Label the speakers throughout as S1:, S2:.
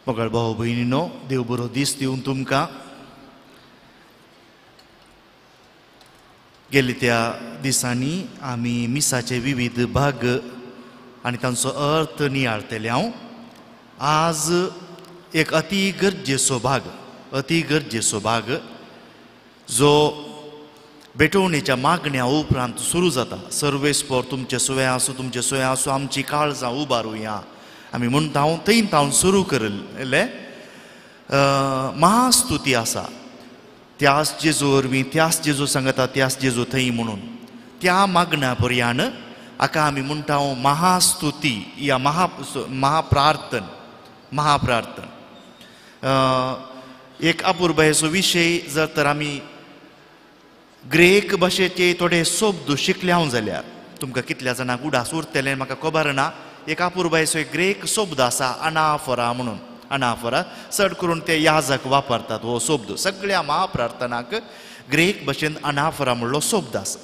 S1: मोगाळ भाव भयणीनो, देव बरो दीस दिवन तुमकां. गेले त्या दिसांनी आमी मिसाचे विविध भाग आनी तांचो अर्थ नियाळतले. हांव आज एक अति गरजेचो भाग, अति गरजेचो भाग जो भेटवणेच्या मागण्या उपरांत सुरू जाता. सर्वेस्पर तुमचे सुवे आसूं, तुमचे सुवे आसूं, आमची काळजां उबारुया आमी म्हणटा. हांव थंय तावन सुरू करले महास्तुती आसा. त्यास जेजू वरवीं, त्यास जेजू सांगता, त्यास जेजू थंय म्हणून त्या मागण्या पर्यान हाका आमी म्हणटा महास्तुती या महाप्रार्थन. महाप्रार्थन एक अपुरबायेचो विशय. जर तर आमी ग्रेक भाशेचे थोडे शब्द शिकले हांव जाल्यार तुमकां कितल्या जाणांक उडास उरतले म्हाका खबर ना. एक अपुरबायेचो एक ग्रेक शब्द आसा अनाफरा म्हणून. अनाफरा चड करून ते याजक वापरतात हो शब्द. सगळ्या महाप्रार्थनाक ग्रेक भाशेन अनाफरा म्हणलो शब्द आसा.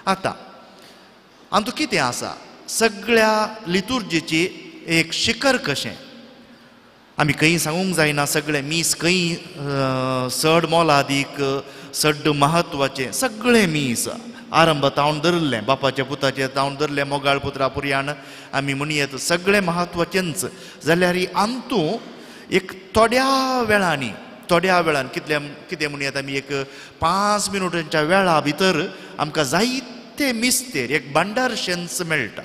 S1: आतां आमकां कितें आसा, सगळ्या लितुर्जीची एक शिखर कशें आमी खंय सांगूंक जायना. सगळें मीस खंय चड मोलादीक, चड म्हत्वाचें सगळें मीस आरंभ तावन धरलें, बापाच्या पुताचें तावन धरलें, मोगाळ पुत्रा पुरयान आमी म्हणयेत सगळें म्हत्वाचेंच. जाल्यार आमतूं एक थोड्या वेळांनी, थोड्या वेळान कितले कितें म्हणयेत आमी एक 5 मिनटांच्या वेळा भितर आमकां जायते मिस्तेर एक भांडारशेंच मेळटा,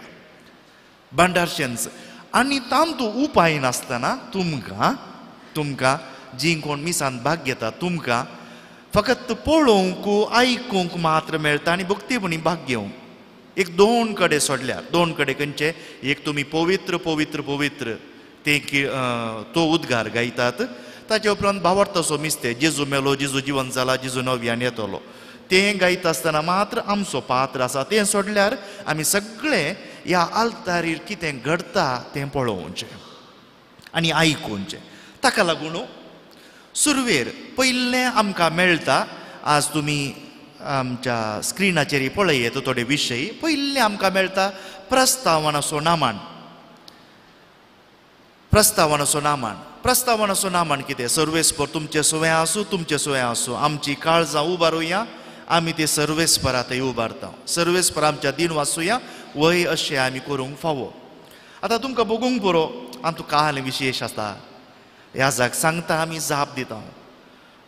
S1: भांडारशेंच. आनी तांतू उपाय नासतना तुमकां, तुमकां जीं कोण मिसान भाग घेता तुमकां फकत पळोवंक आयकूंक मात्र मेळटा आनी भक्तीपणी भाग घेवंक. एक दोन कडेन सोडल्यार, दोन कडेन खंयचे, एक तुमी पवित्र पवित्र पवित्र ते तो उद्गार गायतात. ताचे उपरांत भावार्थाचो मिस्ते जेजू मेलो, जेजू जिवन जाला, जेजू नव्यान येतलो तें गायता आसतना मात्र आमचो पात्र आसा. तें सोडल्यार आमी सगळे ह्या आल्तारीर कितें घडटा तें पळोवचें आनी आयकुचें. ताका लागून सुरवेर पयलें आमकां मेळटा, आज तुमी आमच्या स्क्रिनाचेर पळयत थोडे विशय. पयलें आमकां मेळटा प्रस्तावनाचो नामान. प्रस्तावनाचो नामान, प्रस्तावनाचो नामान कितें, सर्वेस्पर तुमचें सुवें आसूं, तुमचें सुवें आसूं, आमची काळजां उबारुया, आमी ते सर्वेस्परा थंय उबारता, सर्वेस्पर आमच्या दिन वाचुया वय अशें आमी करूंक फावो. आतां तुमकां बगूंक पुरो आमकां काल विशेश आसा. ह्या जाग सांगता आमी जाप दिता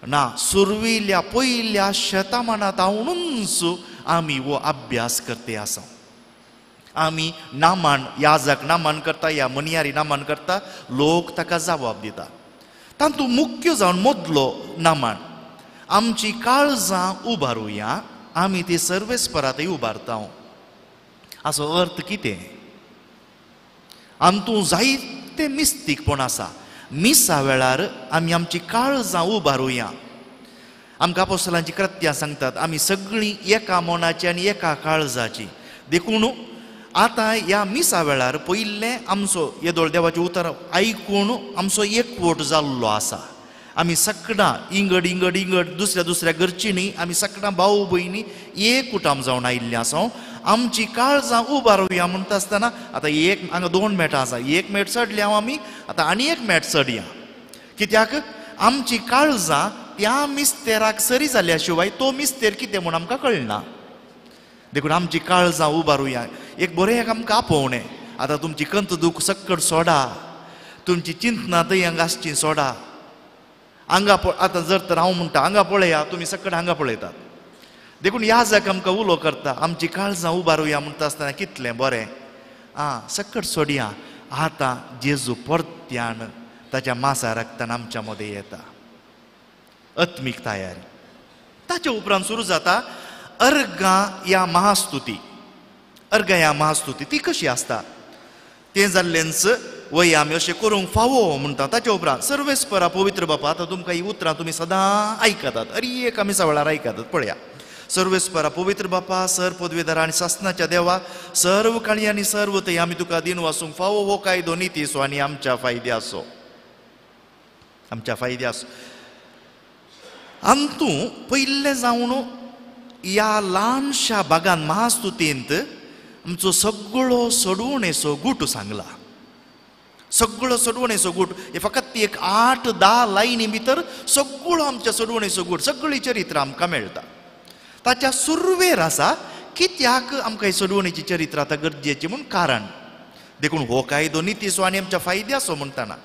S1: ना. सुरवेल्या पयल्या शतमानांत हांवूच आमी हो अभ्यास करते आसा. आमी नामान याजक नामान करता, ह्या मनियारी नामान करता, लोक ताका जबाब दिता. तातूंत मुख्य जावन मदलो नामान आमची काळजां उबारुया, आमी ती सर्वेस्परातय उबारता. हाचो अर्थ कितें, आमतूं जायते मिस्तीकपण आसा. मिसा वेळार आमी आमची काळजां उबारुया. आमकां आपोस्तलांची कृत्यां सांगतात आमी सगळीं एका मनाची आनी एका काळजाची. देखून आतां ह्या मिसा वेळार पयलें आमचो येदोळ देवाचें उतर आयकून आमचो एकवट जाल्लो आसा. आमी सगळां इंगड इंगड इंगड दुसऱ्या दुसऱ्या घरची न्ही, आमी सगळां भाव भयणी एकवटाम जावन आयिल्लीं आसा. आमची काळजां उबारुया म्हणटा आसतना आतां एक हांगा 2 मेटां आसा, एक मेट चडल्या हांव आमी आतां आनी एक मेट चडया. कित्याक आमची काळजां त्या मिस्तेराक सरी जाल्या शिवाय तो मिस्तेर कितें म्हूण आमकां कळना. देखून आमची काळजां उबारुया. एक बरें एक आमकां आपोवणें, आतां तुमची कंत दूख सक्कड सोडा, तुमची चिंतना थंय हांगा आसची सोडा. हांगा आतां जर तर हांव म्हणटा हांगा पळया, तुमी सक्कड हांगा पळयतात. देखून ह्या जाक आमकां उलो करता आमची काळजां उबारुया म्हणटा आसतना कितलें बरें. आं सक्कड सोडया, आतां जेजू परत्यान ताच्या मासा रक्तान आमच्या मदें येता. आत्मीक तयारी. ताचे उपरांत सुरू जाता अर्गां ह्या महास्तुती. अर्गां ह्या महास्तुती ती कशी आसता तें जाल्लेंच वय आमी अशें करूंक फावो म्हणटा. ताचे उपरांत सर्वेस्परा पवित्र बापा. आतां तुमकां ही उतरां तुमी सदां आयकतात, अरे एक आमी सवळार आयकतात पळया. सर्वेस्परा पवित्र बापा, सर पदवीधरा आनी सासनाच्या देवा, सर्व काळी आनी सर्व थंय आमी तुका दिन वासूंक फावो हो कायदो नितीचो आनी आमच्या फायद्याचो, आमच्या फायद्याचो. आमतूं पयलें जावन ह्या ल्हानशा भागान महास्तुतींत आमचो सगळो सोडवणेचो गुटू सांगला. सगळो सोडवणेचो गूट हे फकत एक 8-10 लायनी भितर सगळो आमच्या सोडवणेचो गूट, सगळी चरित्र आमकां मेळटा. ताच्या सुरवेर आसा कित्याक आमकां ही सोडवणेची चरित्र आतां गरजेची म्हूण कारण. देखून हो कायदो नितीचो आनी आमच्या फायद्याचो म्हणटाना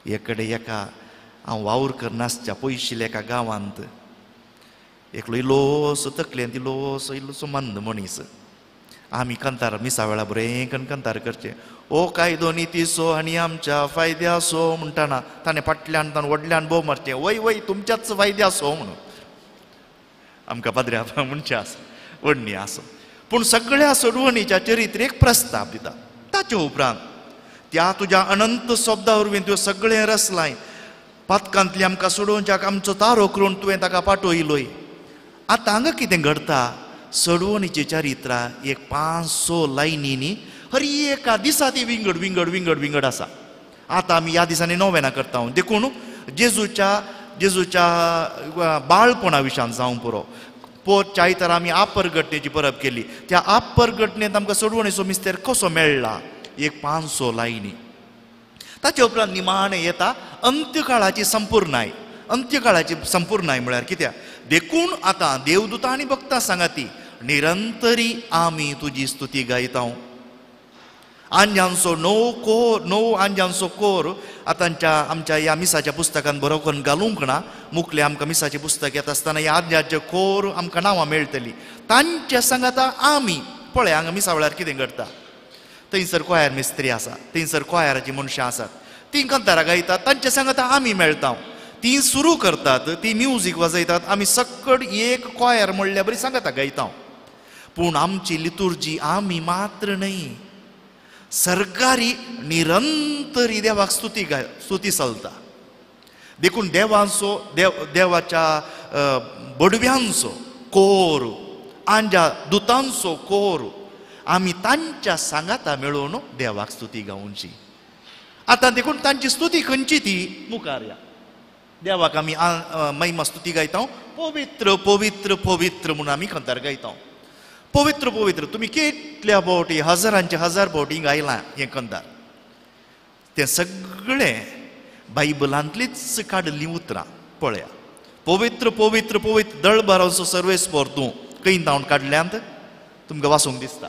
S1: एक कडेन एका हांव वावर करनासच्या पयशिल्ल्या एका गांवांत एकलो इल्लोसो तकलेन इल्लोसो इल्लोसो मंद मनीस. आमी कांतार मिसा वेळा बरें कन्न कांतार करचें, ओ कायदो नितीचो आनी आमच्या फायद्याचो म्हणटाना ताणें फाटल्यान ताणें व्हडल्यान बोव मारचें, वय वय तुमच्याच फायद्याचो म्हणून. आमकां पाद्र्या म्हणचें आसा व्हडणी आसा. पूण सगळ्या सोडवणीच्या चरित्रेक प्रस्ताव दिता. ताचे उपरांत त्या तुज्या अनंत शब्दा वरवीं तुवें सगळें रचलाय, पातकांतली आमकां सोडोवच्याक आमचो तारो करून तुवें ताका पाठयलोय. आतां हांगा कितें घडटा, सोडवणीची चरित्रा एक 5-6 लायनींनी हर एका दिसा ती विंगड विंगड विंगड विंगड आसा. आतां आमी ह्या दिसांनी नोवेना करता. देखून जेजूच्या जेजूच्या बाळपणा विशयान जावंक पुरो. पोरच्या आयतारा आमी आपरघटनेची परब केली. त्या आपरघटनेंत आमकां सोडवणेचो मिस्तेर कसो मेळ्ळा एक 5-6 लायनी. ताचे उपरांत निमाणें येता अंत्यकाळाची संपूर्णाय. अंत्यकाळाची संपूर्णाय म्हळ्यार कित्याक, देखून आतां देवदूता आनी भक्तां सांगाती निरंतरी आमी तुजी स्तुती गायता. आंज्यांचो णव कोर, 9 आंज्यांचो कोर आतांच्या आमच्या ह्या मिसाच्या पुस्तकान बरो करून घालूंक ना. मुखले आमकां मिसाचें पुस्तक येता आसतना ह्या आंज्याचे कोर आमकां नांवां मेळटलीं. तांच्या सांगाता आमी पळय हांगा मिसा वेळार कितें घडटा. थंयसर कोयार मिस्त्री आसा, थंयसर कोयाराचीं मनशां आसात, तीं कांतारां गायतात, तांच्या सांगाता आमी मेळटा. तीं सुरू करतात, ती म्युजीक वाजयतात, आमी सकड एक कोयार म्हणल्या बरी सांगाता गायता. पूण आमची लितुर्जी आमी मात्र न्हय, सरकारी निरंतरी देवाक स्तुती गाय स्तुती चलता. देखून देवांचो देवाच्या बडव्यांचो कोर, आंज्या दुतांचो कोर आमी तांच्या सांगाता मेळोवन देवाक स्तुती गावची. आतां देखून तांची स्तुती खंयची ती मुखार या. देवाक आमी महिमा स्तुती गायता, पवित्र पवित्र पवित्र म्हणून आमी कांतार गायता. पवित्र पवित्र तुमी कितल्या फावटी हजारांचे हजार फावटी गायलां हें कांतार. तें सगळें बायबलांतलीच काडिल्लीं उतरां. पळया, पवित्र पवित्र पवित्र दळबारांचो सर्वेस्पर तूं खंय धांवन काडल्यांत तुमकां वाचूंक दिसता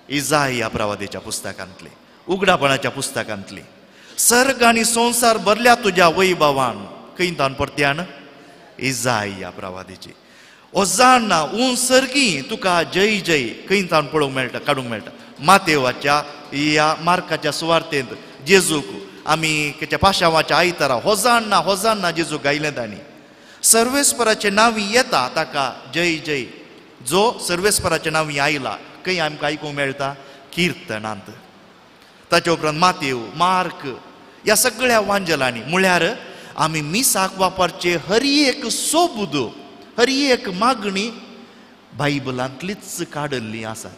S1: इजाया प्रवादेच्या पुस्तकांतली, उगडापणाच्या पुस्तकांतली. सर्ग आनी संवसार भरल्या तुज्या वैभवान, खंय धांवन परत्यान इजाया प्रवादेची. ओजाना उन सर्गी तुका जय जय, खंय तावन पळोवंक मेळटा, काडूंक मेळटा. मातेवाच्या ह्या मार्काच्या सुवार्तेंत जेजूक आमी कितें पाशावाच्या आयतारा होजान्ना होजान्ना जेजू गायलें तांणी. सर्वेस्पराचे नांवी येता ताका जय जय, जो सर्वेस्पराचे नांवी आयला खंय आमकां आयकूंक मेळटा किर्तनांत. ताचे उपरांत मातेव, मार्क ह्या सगळ्या वांजलांनी म्हळ्यार आमी मिसाक वापरचे हर एक सोबद, हर एक मागणी बायबलांतलीच काडिल्ली आसा.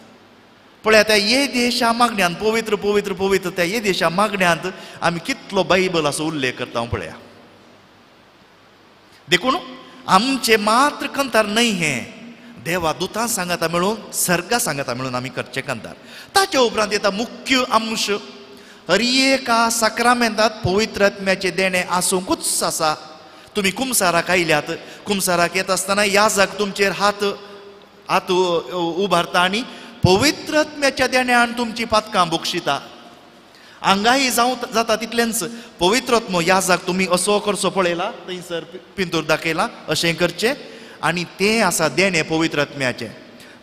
S1: पळया त्या ये देशा मागण्यांत पवित्र पवित्र पवित्र त्या ये देशा मागण्यांत आमी कितलो बायबल असो उल्लेख करता पळया. देखून आमचे मात्र कांतार न्हय हें, देवा दुतां सांगाता मेळून सर्गा सांगाता मेळून आमी करचें कांतार. ताचे उपरांत येता मुख्य अंश, हर एका साक्रामेंतांत पवित्र आत्म्याचें देणें आसूंकूच आसा. तुमी कुमसाराक आयल्यात, कुमसाराक येता आसतना याजक तुमचेर हात हात उबारता आनी पवित्र आत्म्याच्या देण्यान तुमची पातकां बक्षिता. हांगाय जावं जाता तितलेंच पवित्र आत्मो याजक तुमी असो करचो पळयला, थंयसर पिंतूर दाखयला अशें करचें आनी तें आसा देणें पवित्र आत्म्याचें.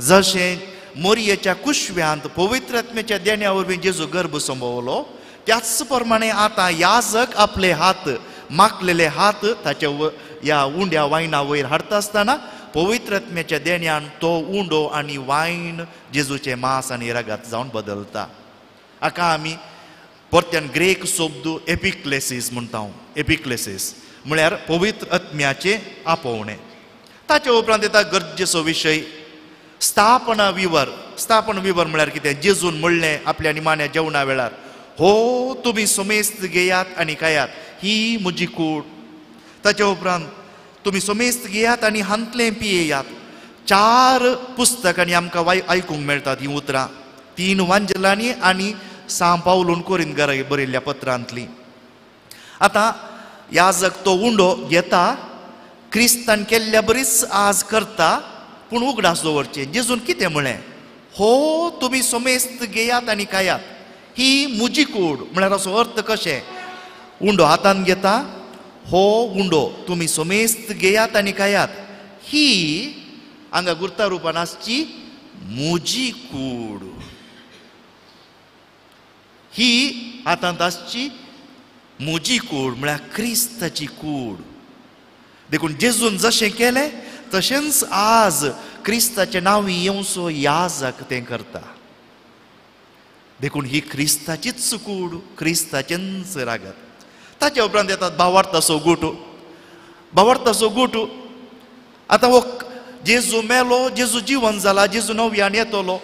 S1: जशें मोरयेच्या कुशव्यांत पवित्र आत्म्याच्या देण्या वरवीं जेजू गर्भ संभवलो, त्याच प्रमाणे आतां याजक आपले हात माखलेले हात ताच्या ह्या उंड्या वायना वयर हाडटा आसतना पवित्र आत्म्याच्या देण्यान तो उंडो आनी वायन जेजूचें मांस आनी रगत जावन बदलता. हाका आमी परत्यान ग्रेक शब्द एपिक्लेसीस म्हणटा. एपिक्लेसीस म्हळ्यार पवित्र आत्म्याचें आपोवणें. ताचे उपरांत येता गरजेचो विशय स्थापना विवर. स्थापना विवर म्हळ्यार कितें, जेजून म्हणलें आपल्या निमाण्या जेवणा वेळार, हो तुमी समेस्त घेयात आनी खायात, ही म्हजी कूड. ताचे उपरांत तुमी समेस्त घेयात आनी हांतलें पियेयात. 4 पुस्तकांनी आमकां आयकूंक मेळटात हीं उतरां, 3 वांजलांनी आनी सां पावलून कोरिंदगारा बरयल्ल्या पत्रांतली. आतां याजक तो उंडो घेता, क्रिस्तान केल्ल्या बरीच आज करता, पूण उगडास दवरचें जेजून कितें म्हळें, हो तुमी समेस्त घेयात आनी खायात, ही मुजी कूड. म्हळ्यार असो अर्थ कशें, उंडो हातान घेता, हो उंडो तुमी समेस्त घेयात आनी खायात, ही हांगा गुर्ता रुपान आसची मुजी कूड, ही हातांत आसची मुजी कूड म्हळ्यार क्रिस्ताची कूड. देखून जेजून जशें केलें तशेंच आज क्रिस्ताचें नांव येवचो याजक तें करता. देखून ही क्रिस्ताचीच कूड, क्रिस्ताचेंच रागत. ताच्या उपरांत येतात भावार्थाचो गुट. भावार्थाचो गुट आतां हो जेजू मेलो, जेजू जिवन जाला, जेजू नव्यान येतलो.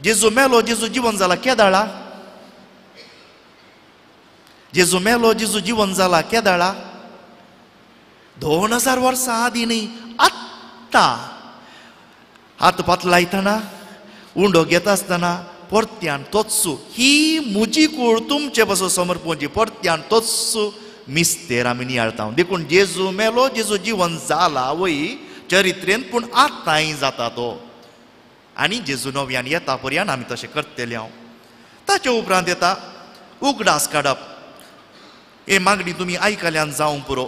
S1: जेजू मेलो, जेजू जिवन जाला केदाळा? जेजू मेलो, जेजू जिवन जाला केदाळा? 2000 वर्सां आदीं न्ही, आत्तां. हात पातलायतना, उंडो घेता आसतना परत्यान तोच ही मुजी कूड तुमचे पासून समर्पणची, परत्यान तोच मिस्तेर आमी नियाळता. देखून जेजू मेलो, जेजू जिवन जाला वय चरित्रेन, पूण आतांय जाता तो, आनी जेजू नव्यान येता पर्यान आमी तशें करतले हांव. ताचे उपरांत येता उगडास काडप. हे मागणी तुमी आयकल्यान जावंक पुरो.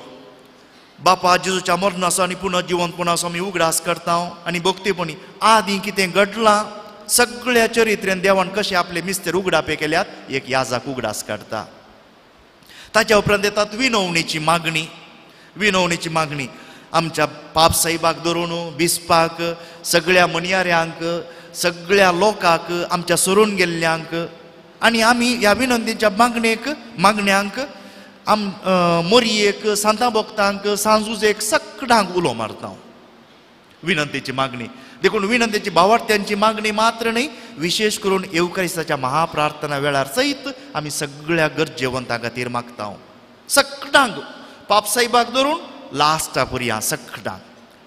S1: बापा जेजूच्या मरणाचो आनी पुनर्जिवनपणाचो आमी उगडास करता आनी भक्तीपणी आदीं कितें घडलां सगळ्या चरित्रेन देवान कशें आपले मिस्तेर उगडापे केल्यात एक याजाक उगडास काडटा. ताच्या उपरांत येतात विनवणेची मागणी. विनवणेची मागणी आमच्या पाप साहेबाक धरून बिस्पाक, सगळ्या मनयाऱ्यांक, सगळ्या लोकांक, आमच्या सरून गेल्ल्यांक, आनी आमी ह्या विनंतीच्या मागणेक मागण्यांक आम मोरयेक, सांता भक्तांक, सांजुजेक, सगळ्यांक उलो मारता विनंतीची मागणी. देखून विनंतीची भावार्थ्यांची मागणी मात्र न्ही, विशेष करून येवकारिस्ताच्या महाप्रार्थना वेळार सयत आमी सगळ्या गरजेवंतां खातीर मागता. सगळ्यांक पापसाहेबाक धरून लास्टा पुरया सगळ्यांक.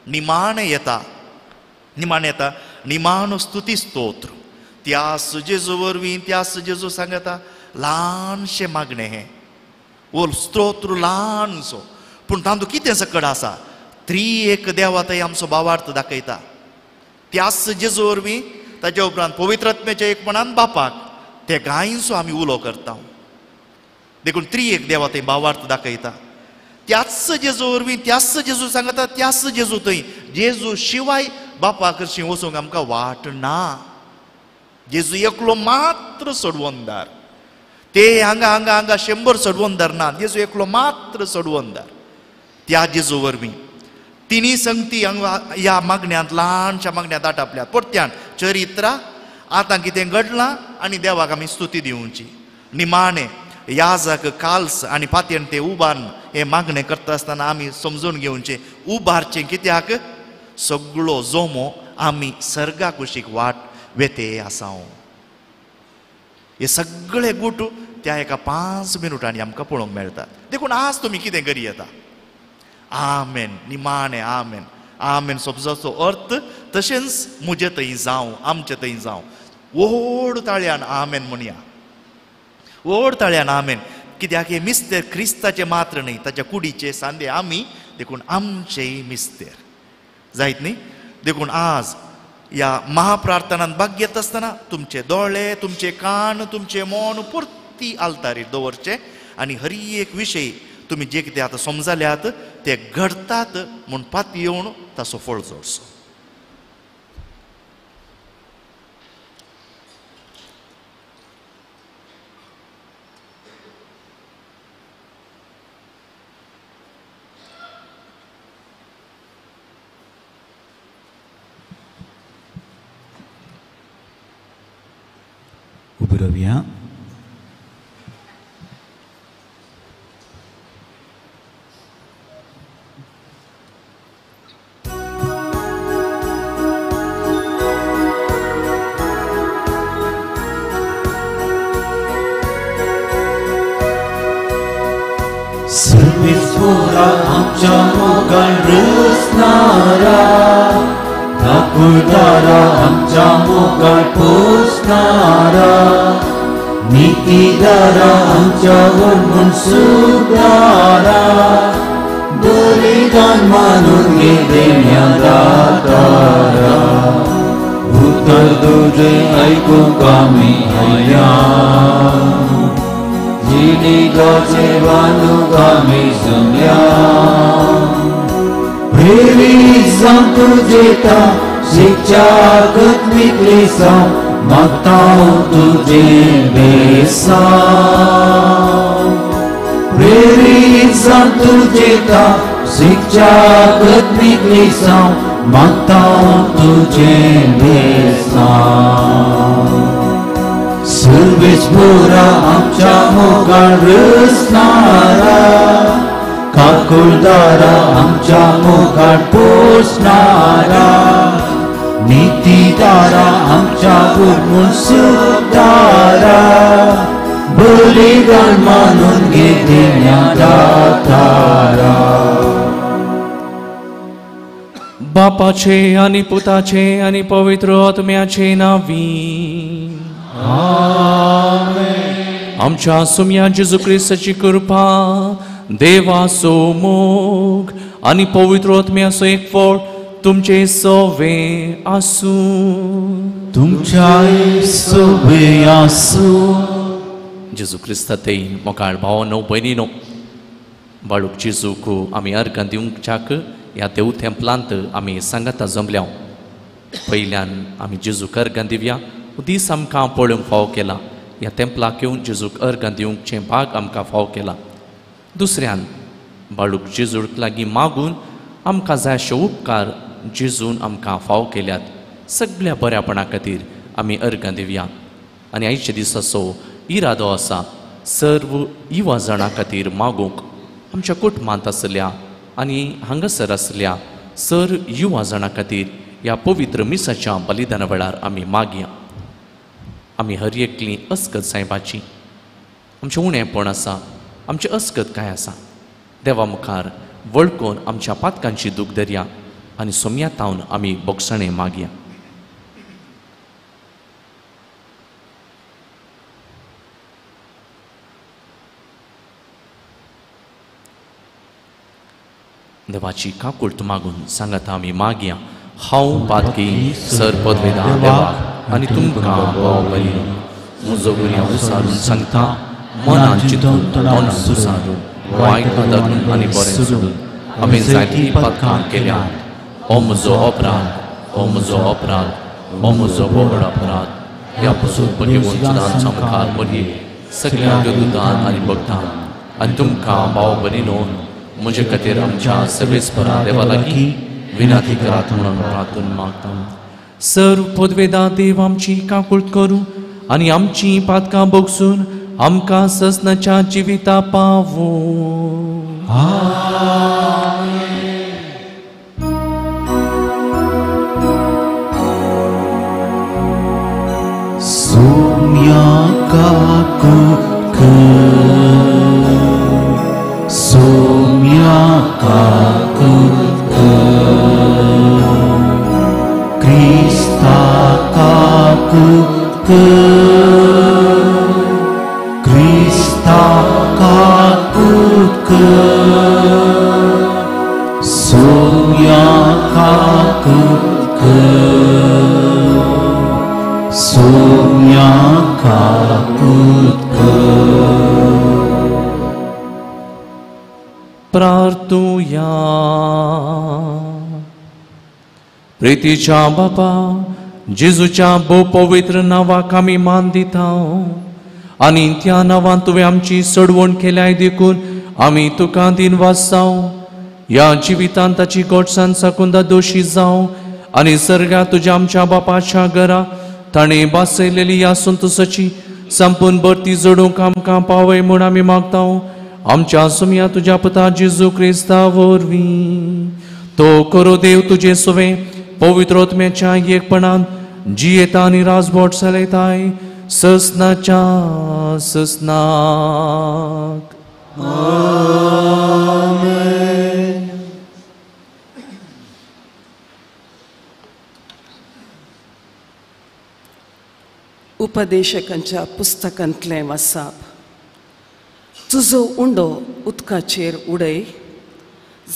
S1: निमाणें येता, निमाणें येता निमाणो स्तुती स्तोत्र. त्यास जेजू वरवीं, त्यास जेजू सांगता ल्हानशें मागणें हें, वो स्तोत्र ल्हानसो, पूण तातूंत कितें सकड आसा, त्रिएक देवा थंय आमचो भावार्थ दाखयता. त्यास जेजू वरवीं, ताच्या उपरांत पवित्र आत्म्याच्या एकपणान बापाक ते गायचो आमी उलो करता. देखून त्रिएक देवा थंय भावार्थ दाखयता. त्याच जेजू वरवीं, त्याच जेजू सांगता, त्याच जेजू थंय जेजू शिवाय बापा कडशी वचूंक आमकां वाट ना. जेजू एकलो मात्र सोडवणदार, ते हांगा हांगा हांगा 100 सोडवणदार ना, जेजू एकलो मात्र सोडवणदार. त्या जेजू वरवीं तिनी संगती हांगा ह्या मागण्यांत, ल्हानशा मागण्यांत आटापल्यात. परत्यान चरित्रा आतां कितें घडलां आनी देवाक आमी स्तुती दिवची. निमाणें याजक काल्स आनी पातयेन ते उबारून हें मागणें करता आसतना आमी समजून घेवचें उबारचें कित्याक, सगळो जोमो आमी सर्गा कुशीक वाट वेते आसा. हे सगळे गुट त्या एका 5 मिनुटांनी आमकां पळोवंक मेळटा. देखून आज तुमी कितें करी येता, आमेन, निमाणें आमेन. आमेन शब्दाचो अर्थ तशेंच म्हजे थंय जावं, आमचे थंय जावं. व्हड ताळयान आमेन म्हणया, व्हड ताळयान आमेन. कित्याक हे मिस्तेर क्रिस्ताचे मात्र न्ही, ताच्या कुडीचे सांदे आमी, देखून आमचेय मिस्तेर जायत न्ही. देखून आज ह्या महाप्रार्थनांत भाग घेत आसतना तुमचे दोळे, तुमचे कान, तुमचे मन परती आल्तारीर दवरचे आनी हर एक विशय तुमी जे कितें आतां समजल्यात ते घडतात म्हूण पातयेवन ताचो फळ जोडचो.
S2: उबी रावया.
S3: सर्वेस्पोरा आमच्या मोगान रुजणारा, ठाकुरदारा आमच्या मोगान पोसणारा, नित्य नितीदारा आमच्या म्हूण सुदारा बलिदान मानून घे देण्या दातारा उतर तुजें आयकूंक आमी आयल्या जिणी गाचे बांदूंक आमी जमल्या प्रेरीत जावन तुजें शिकच्याक निकलेसांव मागता तुजें बेसांव प्रेरीत जावन तुजें शिकच्याक निकलेसांव मागता तुजें बेसांव सर्वेस्पोरा आमच्या मोगान रचणारा काकुळदारा आमच्या मोगान पोसणारा नितीदारा आमच्या म्हूण सुदारा बलिदान मानून घे देण्या दातारा.
S2: बापाचे आनी पुताचे आनी पवित्र आत्म्याचे नांवी
S3: आमेन.
S2: आमच्या सुम्या जेजू क्रिस्ताची कृपा, देवाचो मोग आनी पवित्र आत्म्याचो एकवट तुमचे सवे आसूं.
S3: तुमच्याय सवे आसूं.
S2: जेजू क्रिस्ता ते मोगाळ भावानो भयणीनो, बाळूक जेजूक आमी अर्गां दिवच्याक ह्या देव तेंपलांत आमी सांगाता जमल्या. पयल्यान आमी जेजूक अर्गां दिवया. दीस आमकां पळोवंक फावो केला. ह्या तेंपलाक येवन जेजूक अर्गां दिवचें भाग आमकां फावो केला. दुसऱ्यान बाळूक जेजूक लागीं मागून आमकां जाय अशे उपकार जेजून आमकां फावो केल्यात. सगळ्या बऱ्यापणा खातीर आमी अर्गां दिवया. आनी आयच्या दिसाचो इरादो आसा सर्व युवा जाणां खातीर मागूंक. आमच्या कुटुंबांत आसल्या आनी हांगासर आसल्या सर युवा जाणां खातीर ह्या पवित्र मिसाच्या बलिदाना वेळार आमी मागया. आमी हर एकली अस्कत सायबाची, आमचें उणेपण आसा, आमचें अस्कत कांय आसा, देवा मुखार वळखून आमच्या पातकांची दूख धरया आनी सोम्या तावन आमी बोगसणें मागया. देवाची काकूळट मागून सांगाता आमी मागया. हांव पातकी सर पदवेदा देवाक आनी तुमकां भाव भयणीनो म्हजो गुन्यांव उसारून सांगता, मनान चिंतून तोंडान सुसारून वायट आदरून आनी बरें सोडून आमी जायतीं पातकां केल्यात. हो म्हजो अपराध, हो म्हजो अपराध, हो म्हजो व्हड अपराध. ह्या पसून भगवंत सदांच मुखार मरये सगळ्या देवदूतान आनी भक्तान आनी तुमकां भाव भयणीनो म्हजे खातीर आमच्या सर्वेस्परा देवा लागीं विनंती करात म्हणून प्रार्थना मागता. सर पदवेदा देव आमची काकूळट करूं आनी आमची पातकां भोगसून आमकां ससनाच्या जिविता पावूं.
S3: सोम्या काकूळट कर, सोम्या काकूळट कर, क्रिस्ता काकूळट कर, क्रिस्ता काकूळट कर, सोम्या काकूळट कर, सोम्या काकूळट कर.
S2: प्रार्थुया. प्रितीच्या बापा जेजूच्या भोव पवित्र नांवाक आमी मान दिता आनी त्या नांवान तुवें आमची सोडवण केल्याय देखून आमी तुका दिनवासाव. ह्या जिवितांत ताची गोडसान साकून दोशी जावं आनी सर्गा तुज्या आमच्या बापाच्या घरा ताणें बासयलेली ह्या संतोसाची संपूर्ण भरती जोडूंक आमकां पावय म्हूण आमी मागता. आमच्या सुमया तुज्या पुता जेजू क्रिस्ता वरवीं तो करो देव तुजे सुवें पवित्र आत्म्याच्या एकपणान जियेता आनी राजबोट चलयताय ससनाच्या ससनाक.
S3: आमेन.
S4: उपदेशकांच्या पुस्तकांतलें वासाप. तुजो उंडो उदकाचेर उडय,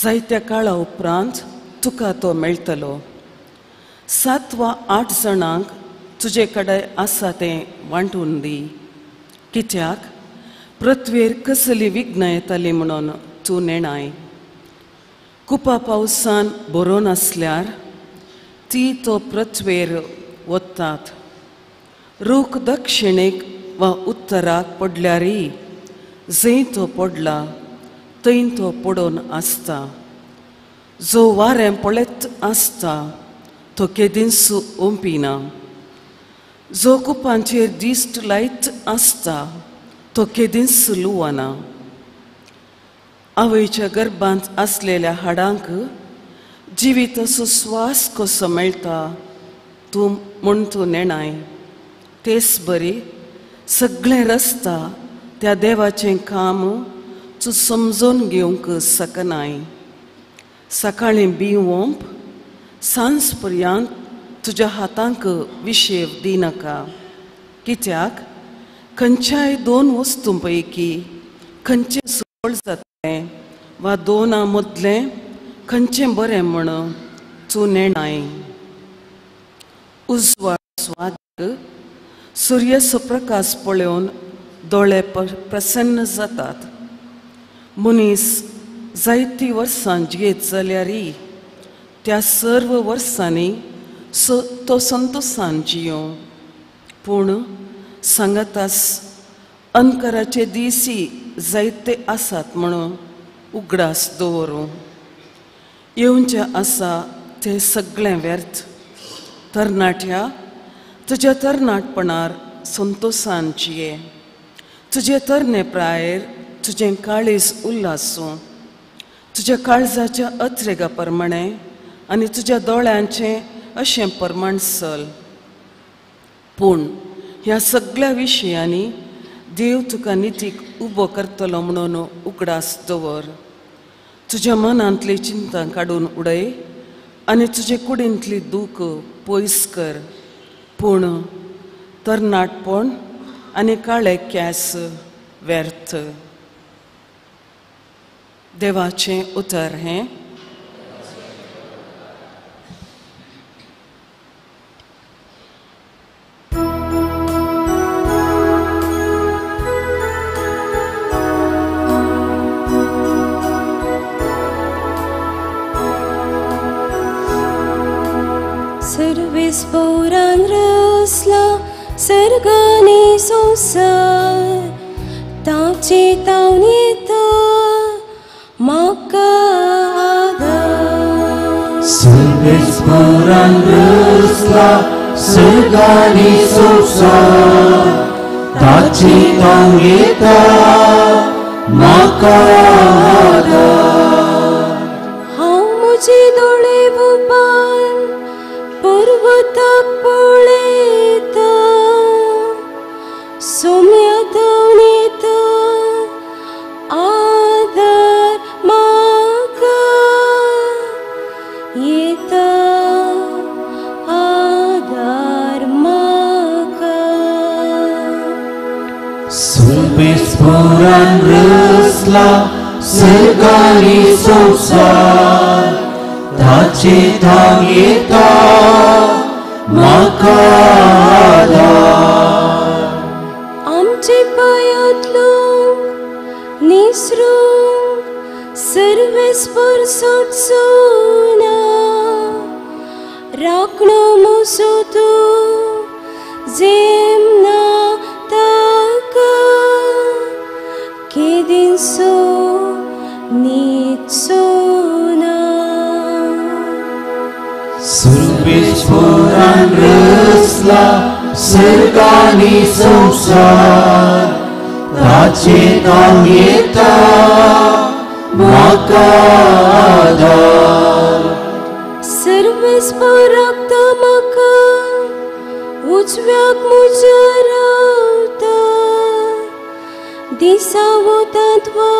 S4: जायत्या काळा उपरांत तुका तो मेळटलो. 7 वा 8 जाणांक तुजे कडेन आसा तें वांटून दी, कित्याक पृथ्वेर कसली विघ्नां येताली म्हणून तूं नेणाय. कुपा पावसान बरोवन आसल्यार ती तो पृथ्वेर वतात. रूख दक्षिणेक वा उत्तराक पडल्यारय जंय तो पडला थंय तो पडून आसता. जो वारें पळयत आसता तो केदींच ओंपिना. जो कुपांचेर दिश्ट लायत आसता तो केदींच लुवना. आवयच्या गर्भांत आसलेल्या हाडांक जिविताचो स्वास कसो मेळटा तूं म्हूण तूं नेणाय. तेच बरी सगळें रस्ता त्या देवाचें काम तूं समजून घेवंक शकनाय. सकाळीं बी ओंप, सांज पर्यंत तुज्या हातांक विशेव दिनाका, कित्याक खंयच्याय 2 वस्तूं पैकी खंयचें सुफळ जातलें वा 2 मदलें खंयचें बरें म्हण तूं नेणाय. उजवाड स्वाद सुर्याचो प्रकाश पळोवन दोळे प्रसन्न जातात. मनीस जायतीं वर्सां जियेत जाल्यारय त्या सर्व वर्सांनी तो संतोशान जियो. पूण सांगातास अंधकाराचे दीसय जायते आसात म्हणून उगडास दवरूं. येवचें आसा तें सगळें व्यर्थ. तरणाट्या, तुज्या तरणाटपणार संतोशान जिये. तुजे तरणे प्रायेर तुजें काळीज उल्हासूं. तुज्या काळजाच्या अत्रेगा प्रमाणें आनी तुज्या दोळ्यांचें अशें प्रमाण चल. पूण ह्या सगळ्या विशयांनी देव तुका नितीक उबो करतलो म्हणून उगडास दवर. तुज्या मनांतली चिंता काडून उडय आनी तुजे कुडींतली दूख पयस कर. पूण तरणाटपण आनी काळे केंस व्यर्थ. देवाचें उतर हें.
S5: सर्वेस पौरान रसला सर्गानी संसार, ताचे तावन येता म्हाका आदार.
S3: सर्वेस पौरान रसला सर्गानी संसार, ताचे तावन येता म्हाका आदार.
S5: हांव म्हजे दोळे उबार पर्वताक पळयता, सोम्या धांवन येता आदार म्हाका, येता आदार म्हाका.
S3: सर्वेस पौरान रसला सर्गानी संसार, ताचे धांव येता म्हाका आदार.
S5: आमचे पायांतलो निसरूंक सर्वेस्पर सोडचो ना, राखणो म्हजो तूं जेमना ताका, केदींसो न्हिदचो ना.
S3: सर्वेस पौरान रसला सर्गानी संसार, ताचे धांव येता म्हाका आदार.
S5: सर्वेस्पर राखता म्हाका, उजव्याक म्हज्या रावता, दिसा वतांत वा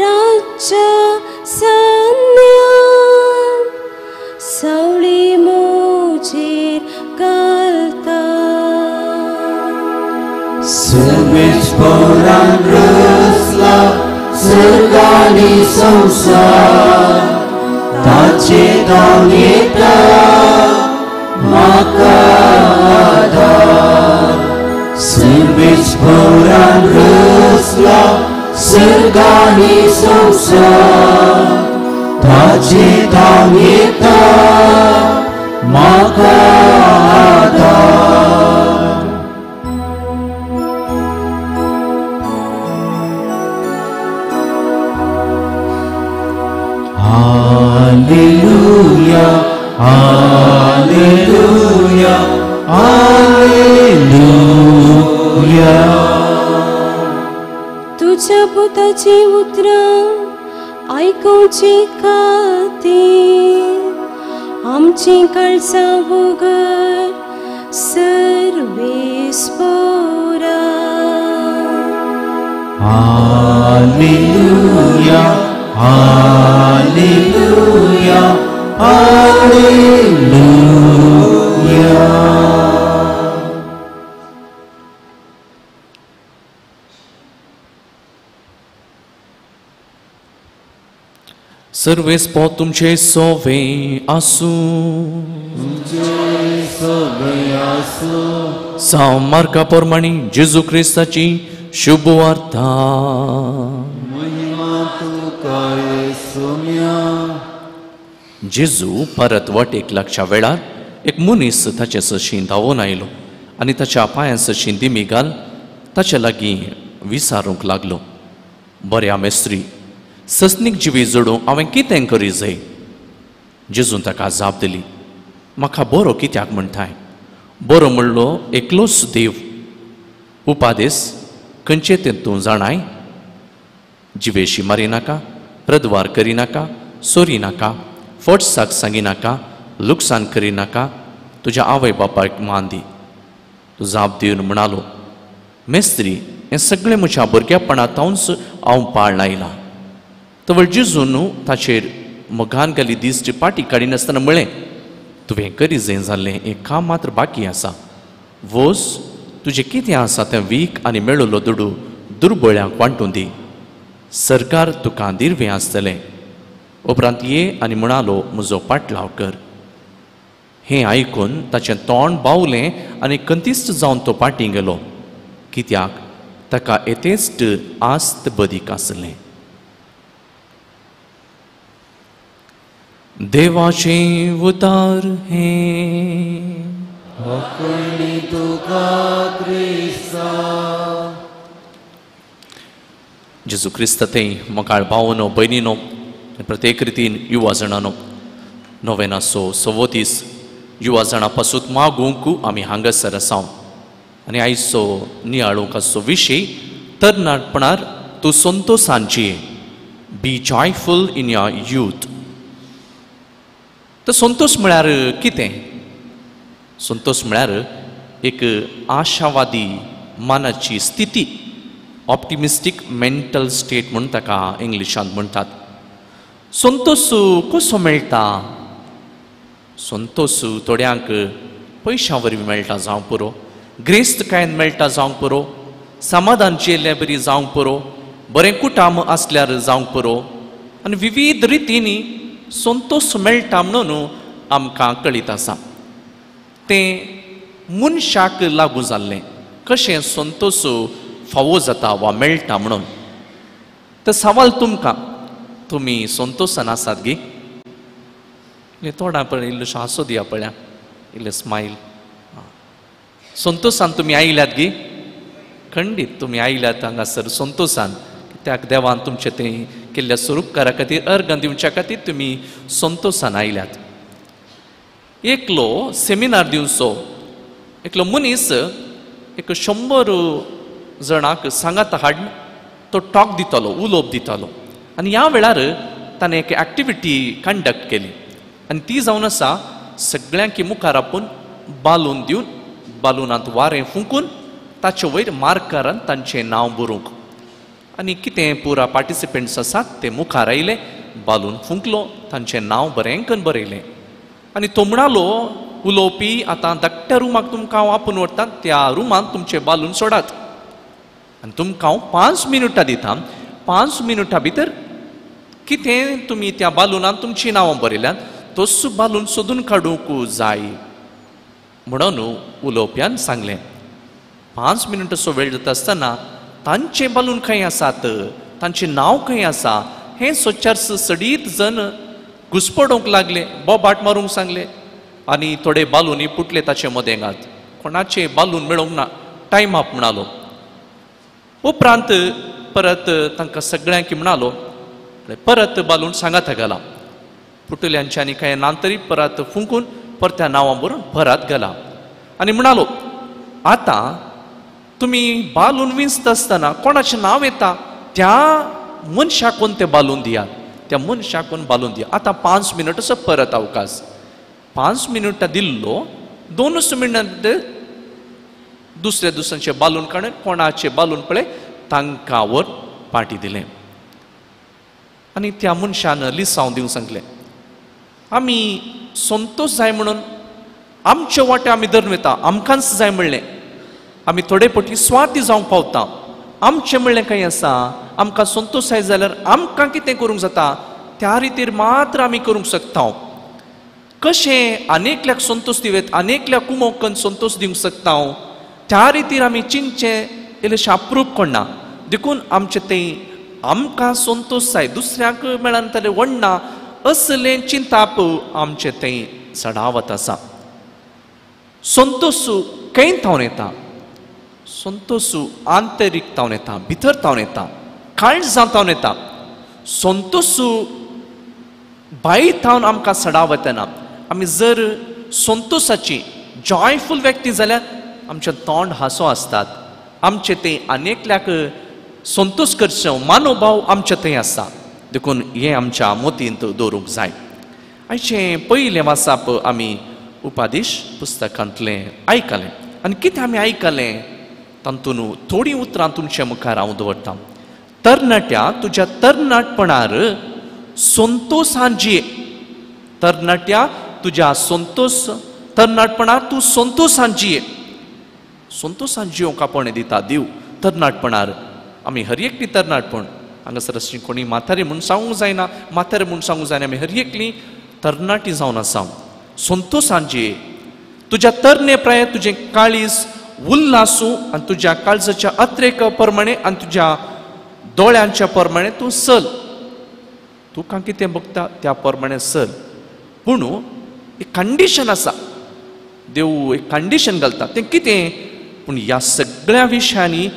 S5: रातच्या सांज्ञान सावळी म्हजेर घालता.
S3: सर्वेस्परान रचला सर्ग आनी संवसार, ताचे धांवन येता म्हाका आदार. सर्वेस्परान रचला सर्ग आनी संवसार, ताचे धांवन येता म्हाका आदार. Hallelujah, hallelujah, hallelujah.
S5: तुझ्या पुताची उतरां आयकुची खातीर आमची काळजां उगड सर्वेस्परा.
S3: Hallelujah, hallelujah, hallelujah.
S2: सर्वेस्पो तुमचे सोवे आसूं. साव मार्का प्रमाणे जेजू क्रिस्ताची शुभ वार्ता. जेजू परत वाटेक लागच्या वेळार एक मनीस ताचे सशीं धांवून आयलो आनी ताच्या पांयां सशीं दिमी घाल ताचे लागीं विचारूंक लागलो, बऱ्या मेस्त्री, सस्नीक जिवी जोडूंक हांवें कितें करी जाय? जेजून ताका जाप दिली, म्हाका बरो कित्याक म्हणटाय? बरो म्हणलो एकलोच देव. उपादेस खंयचे तें तूं जाणाय? जिवेशी मारिनाका, प्रद्वार करिनाका, सोरिनाका, फटसाक सांगिनाका, लुकसाण करिनाका, तुज्या आवय बापायक मान दी. तूं जाप दिवन म्हणालो, मेस्त्री, हें सगळें म्हज्या भुरगेपणांतूच हांव पाळ आयलां. तवळ जेजून ताचेर मोगान घाली दिश्ट पाटी काडिनासतना म्हळें, तुवें करी जाय जाल्लें एक काम मात्र बाकी आसा. वोस तुजें कितें आसा तें वीक आनी मेळिल्लो दुडू दुर्बळ्यांक वांटून दी. सरकार तुका दिर्वें आसतलें. उपरांत ये आनी म्हणालो, म्हजो पाटलाव कर. हें आयकून ताचें तोंड बावलें आनी कंतीस्त जावन तो पाटी गेलो, कित्याक ताका येतेस्त आस्त बदीक आसलें. देवाचें उतार हें. जेजू क्रिस्त थंय मोगाळ भावनो भयणीनो, प्रत्येक रितीन युवा जाणानो, नोवेनाचो सवतीस युवा जाणां पासून मागूंक आमी हांगासर आसा. आनी आयचो नियाळूंक आसचो विशय तरणाटपणार तूं संतोशान जिये, be joyful in your youth. तर संतोश म्हळ्यार कितें? संतोश म्हळ्यार एक आशावादी मनाची स्थिती, ऑप्टिमिस्टीक मेंटल स्टेट म्हूण ताका इंग्लिशांत म्हणटात. संतोश कसो मेळटा? संतोश थोड्यांक पयशां वरवीं मेळटा जावंक पुरो, ग्रेस्तकायेन मेळटा जावंक पुरो, समाधान जियेल्ले बरी जावंक पुरो, बरें कुटाम आसल्यार जावंक पुरो, आनी विविध रितींनी संतोश मेळटा म्हणून आमकां कळीत आसा. तें मनशाक लागू जाल्लें कशें संतोश फावो जाता वा मेळटा म्हणून. तर सवाल तुमकां, तुमी संतोशान आसात गी? तोंडा पळय इल्लोसो हांसो दिया पळया, इल्लें स्मायल. संतोशान तुमी आयल्यात गी? खंडीत तुमी आयल्यात हांगासर संतोशान, कित्याक देवान तुमचें तें केल्ल्या स्वरूपकारा खातीर अर्गां दिवच्या खातीर तुमी संतोशान आयल्यात. एकलो सेमिनार दिवचो एकलो मनीस एक 100 जाणांक सांगात हाडून तो टॉक दितालो, उलोवप दितालो. आनी ह्या वेळार ताणें एक एक्टिविटी कंडक्ट केली आनी ती जावन आसा सगळ्यांकी मुखार आपूण बालून दिवन बालूनांत वारें फुंकून ताचे वयर मार्करान तांचें नांव बरोवंक. आनी कितें पुरा पार्टिसिपंट्स आसात ते मुखार आयले, बालून फुंकलो, तांचें नांव बरें करून बरयलें. आनी तो म्हणालो, उलोवपी आतां धाकट्या रुमाक तुमकां हांव आपोवन व्हरता, त्या रुमांत तुमचें बालून सोडात. आनी तुमकां हांव 5 मिनुटां दिता, 5 मिनुटां भितर कितें तुमी त्या बालुनान तुमचीं नांवां बरयल्यात तोच बालून सोदून काडूंक जाय म्हणून उलोवप्यान सांगलें. 5 मिनटांचो वेळ जाता आसतना तांचे बालून खंय आसात, तांचें नांव खंय आसा हें सोदच्यार सडीत जण घुसपडोवंक लागले, बोबाट मारूंक सांगले आनी थोडे बालूनी पुटले ताचे मदेंगात. कोणाचे बालून मेळोवंक ना, टायम अप म्हणालो. उपरांत परत तांकां सगळ्यांक म्हणालो परत बालून सांगात घाला. पुटल्यांच्यानी कांय ना तरी परत फुंकून परत्या नांवां बरोवन परत घाला आनी म्हणालो आतां तुमी बालून विंचता आसतना कोणाचें नांव येता त्या मनशाकून तें बालून दियात, त्या मनशाकून बालून दियात. आतां 5 मिनटाचो परत अवकाश. 5 मिनटां दिल्लो, 2 मिनटां दुसऱ्या दुसऱ्यांचे बालून काडून कोणाचे बालून पळय तांकां वर पाटी दिलें आनी त्या मनशान लिसांव दिवंक सांगलें. आमी संतोश जाय म्हणून आमचे वाटे आमी धरून वता, आमकांच जाय म्हणलें, आमी थोडे पटी स्वार्थी जावंक पावता. आमचें म्हणलें खंय आसा, आमकां संतोश जाय जाल्यार आमकां कितें करूंक जाता त्या रितीर मात्र आमी करूंक शकता. कशें आनेकल्याक संतोश दिवयत, आनेकल्याक कुमोकन संतोश दिवंक शकता त्या रितीर आमी चिंतचें इल्लेशें अप्रूप कोणना. देखून आमचें तें आमकां संतोश जाय दुसऱ्यांक मेळना जाल्यार व्हडना असलें चिंताप आमचें तें चडावत आसा. संतोश खंय थावन येता? संतोश आंतरीक थावन येता, भितर थावन येता, काळजां थावन येता. संतोश भायर थावन आमकां चडावत येना. आमी जर संतोशाची जॉयफूल व्यक्ती जाल्यार आमचें तोंड हांसो आसतात, आमचें तें आनेकल्याक संतोश करचो मानोभाव आमचे थंय आसा. देखून हें आमच्या मतींत दवरूंक जाय. आयचें पयलें वाचप आमी उपादेश पुस्तकांतलें आयकलें आनी कितें आमी आयकलें तातूंत थोडीं उतरां तुमच्या मुखार हांव दवरतां. तरणाट्या तुज्या तरणाटपणार संतोशान जिये. तरणाट्या तुज्या संतोश तरणाटपणार तूं संतोशान जिये. संतोशान जिवंक आपोवणें दिता देव तरणाटपणार. आमी हर एकली तरणाटपण हांगासर अशी कोणी म्हातारी म्हूण सांगूंक जायना, म्हातारे म्हूण सांगूंक जायना, आमी हर एकली तरणाटी जावन आसा. संतोशान जिये. तुज्या तरणे प्राय तुजें काळीज उल्लासूं आनी तुज्या काळजाच्या अत्रेका प्रमाणे आनी तुज्या दोळ्यांच्या प्रमाणे तूं चल. तुका कितें बघता त्या प्रमाणे चल. पूण एक कंडिशन आसा, देव एक कंडिशन घालता तें कितें? पूण ह्या सगळ्या विशयांनी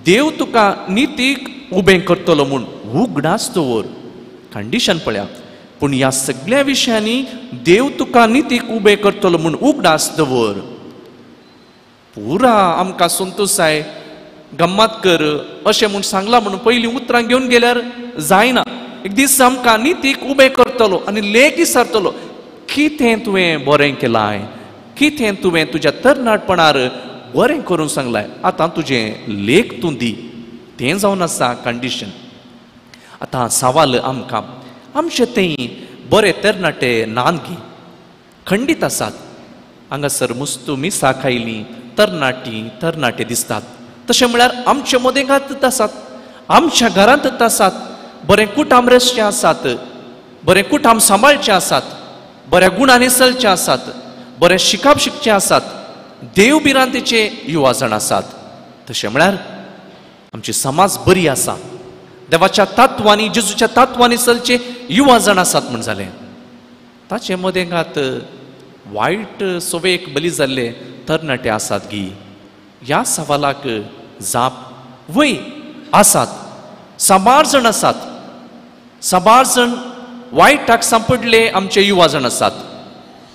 S2: देव तुका नितीक उबें करतलो म्हूण उगडास दवर. कंडिशन पळया, पूण ह्या सगळ्या विशयांनी देव तुका नितीक उबें करतलो म्हूण उगडास दवर. पुरा आमकां संतोश जाय गम्मात कर अशें म्हूण सांगलां म्हणून पयलीं उतरां घेवन गेल्यार जायना. एक दीस आमकां नितीक उबें करतलो आनी लेख विचारतलो कितें तुवें बरें केलां, कितें तुवें तुज्या तरणाटपणार बरें करूंक सांगलां, आतां तुजें लेख तूं दी. तें जावन आसा कंडिशन. आतां सवाल आमकां आमचे थंय बरे तरणाटे नानगी खंडीत आसात. हांगासर मुस्तू मिसां खायलीं तरणाटी तरणाटे दिसतात. तशें म्हळ्यार आमचे मदेंगांत आसात, आमच्या घरांत आसात, बरें कुटाम रसचें आसात, बरें कुटाम सांबाळचें आसात, बऱ्या गुणांनी चलचें आसात, बरें शिकप शिकचें आसात, देव भिरांतेचे युवा जाण आसात. तशें म्हळ्यार आमची समाज बरी आसा, देवाच्या तत्वांनी जेजूच्या तत्वांनी चलचे युवा जाण आसात म्हण जालें. ताचे मदेंगात वायट सवयेक बली जाल्ले तरणाटे आसात गी? ह्या सवालाक जाप वय आसात. साबार जाण आसात, साबार जाण वायटाक सांपडले आमचे युवा जाण आसात.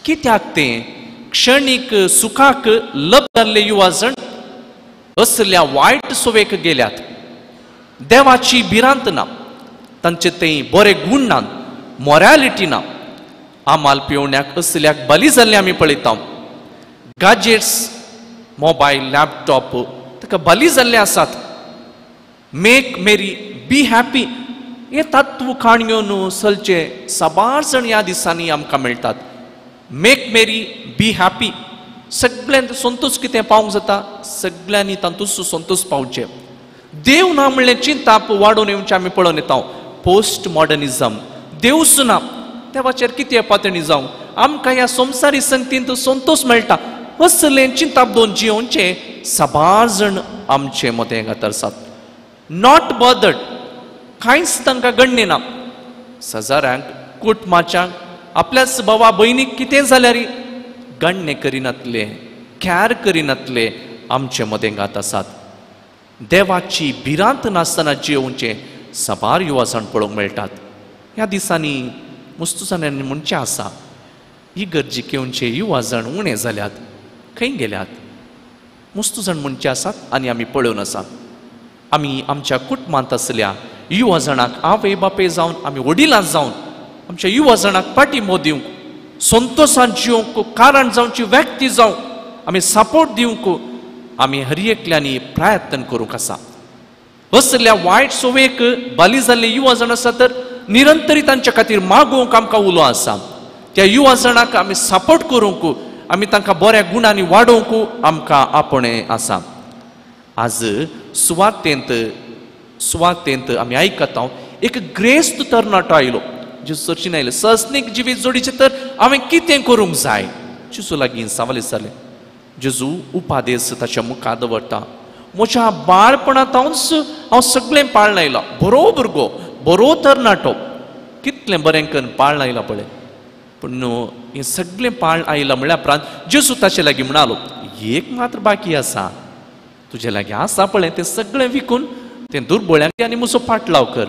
S2: कित्याक तें क्षणीक सुखाक लब जाल्ले युवा जाण असल्या वायट सवयेक गेल्यात. देवाची भिरांत ना, तांचे ते बरे गूण ना, मोरालिटी ना. आमाल पिवण्याक असल्याक बली जाल्ले आमी पळयता. गाजेट्स, मोबायल, लॅपटॉप ताका बली जाल्ले आसात. मेक मेरी बी हॅपी हे तत्व काणयो चलचे साबार जाण ह्या दिसांनी आमकां मेळटात. मेक मेरी बी हॅपी सगळ्यांत संतोश कितें पावंक जाता, सगळ्यांनी तातूंत संतोश पावचें. देव ना म्हणलें चिंताप वाडोवन येवचें आमी पळोवन येता. पोस्ट मॉडर्निजम, देवच ना देवाचेर कितें पातणी जावं, आमकां ह्या संवसारी संगतींत संतोश मेळटा असलें चिंताप दोन जियोवचें साबार जाण आमचे मदें आसात. Not bothered, कांयच तांकां गण्य ना. सजाऱ्यांक, कुटुंबाच्यांक, आपल्याच भावा भयणीक कितें जाल्यार गण्य करिनातले, कॅर करिनातले आमचे मदें गात आसात. देवाची भिरांत नासतना जियोवचें साबार युवा जाण पळोवंक मेळटात. ह्या दिसांनी मुस्तू जाणांनी म्हणचें आसा, इगर्जीक येवचे युवा जाण उणें जाल्यात, खंय गेल्यात? मुस्तू जाण म्हणचे आसात आनी आमी पळोवन आसात. आमी आमच्या कुटुंबांत आसल्या युवा जाणांक आवय बापूय जावन, आमी वडिलां जावन आमच्या युवा जाणांक पाठिंबो दिवंक, संतोशान जिवंक कारण जावची व्यक्ती जावंक आमी सपोर्ट दिवंक आमी हर एकल्यांनी प्रयत्न करूंक आसा. असल्या वायट संवयेक बली जाल्ले युवा जाण आसा तर निरंतरी तांच्या खातीर मागोवंक आमकां उलो आसा. त्या युवा जाणांक आमी सपोर्ट करूंक, आमी तांकां बऱ्या गुणांनी वाडोवंक आमकां आपणें आसा. आज सुवातेंत आमी आयकता एक ग्रेस्त तरणाटो आयलो, जेजू सरशीन आयले, सस्नीक जिवीत जोडीचें तर हांवें कितें करूंक जाय? जेजू लागीं सवाल जालें. जेजू उपादेस ताच्या मुखार दवरता, म्हज्या बाळपणांतूच हांव सगळें पाळण आयलां. बरो भुरगो, बरो तरणाटो, कितलें बरें करून पाळण आयलां पळय. पूण हें सगळें पाळण आयलां म्हळ्या उपरांत जेजू ताचे लागीं म्हणालो, एक मात्र बाकी आसा, तुजे लागीं आसा पळय तें सगळें विकून तें दुर्बळ्यांक आनी म्हजो पाटलाव कर.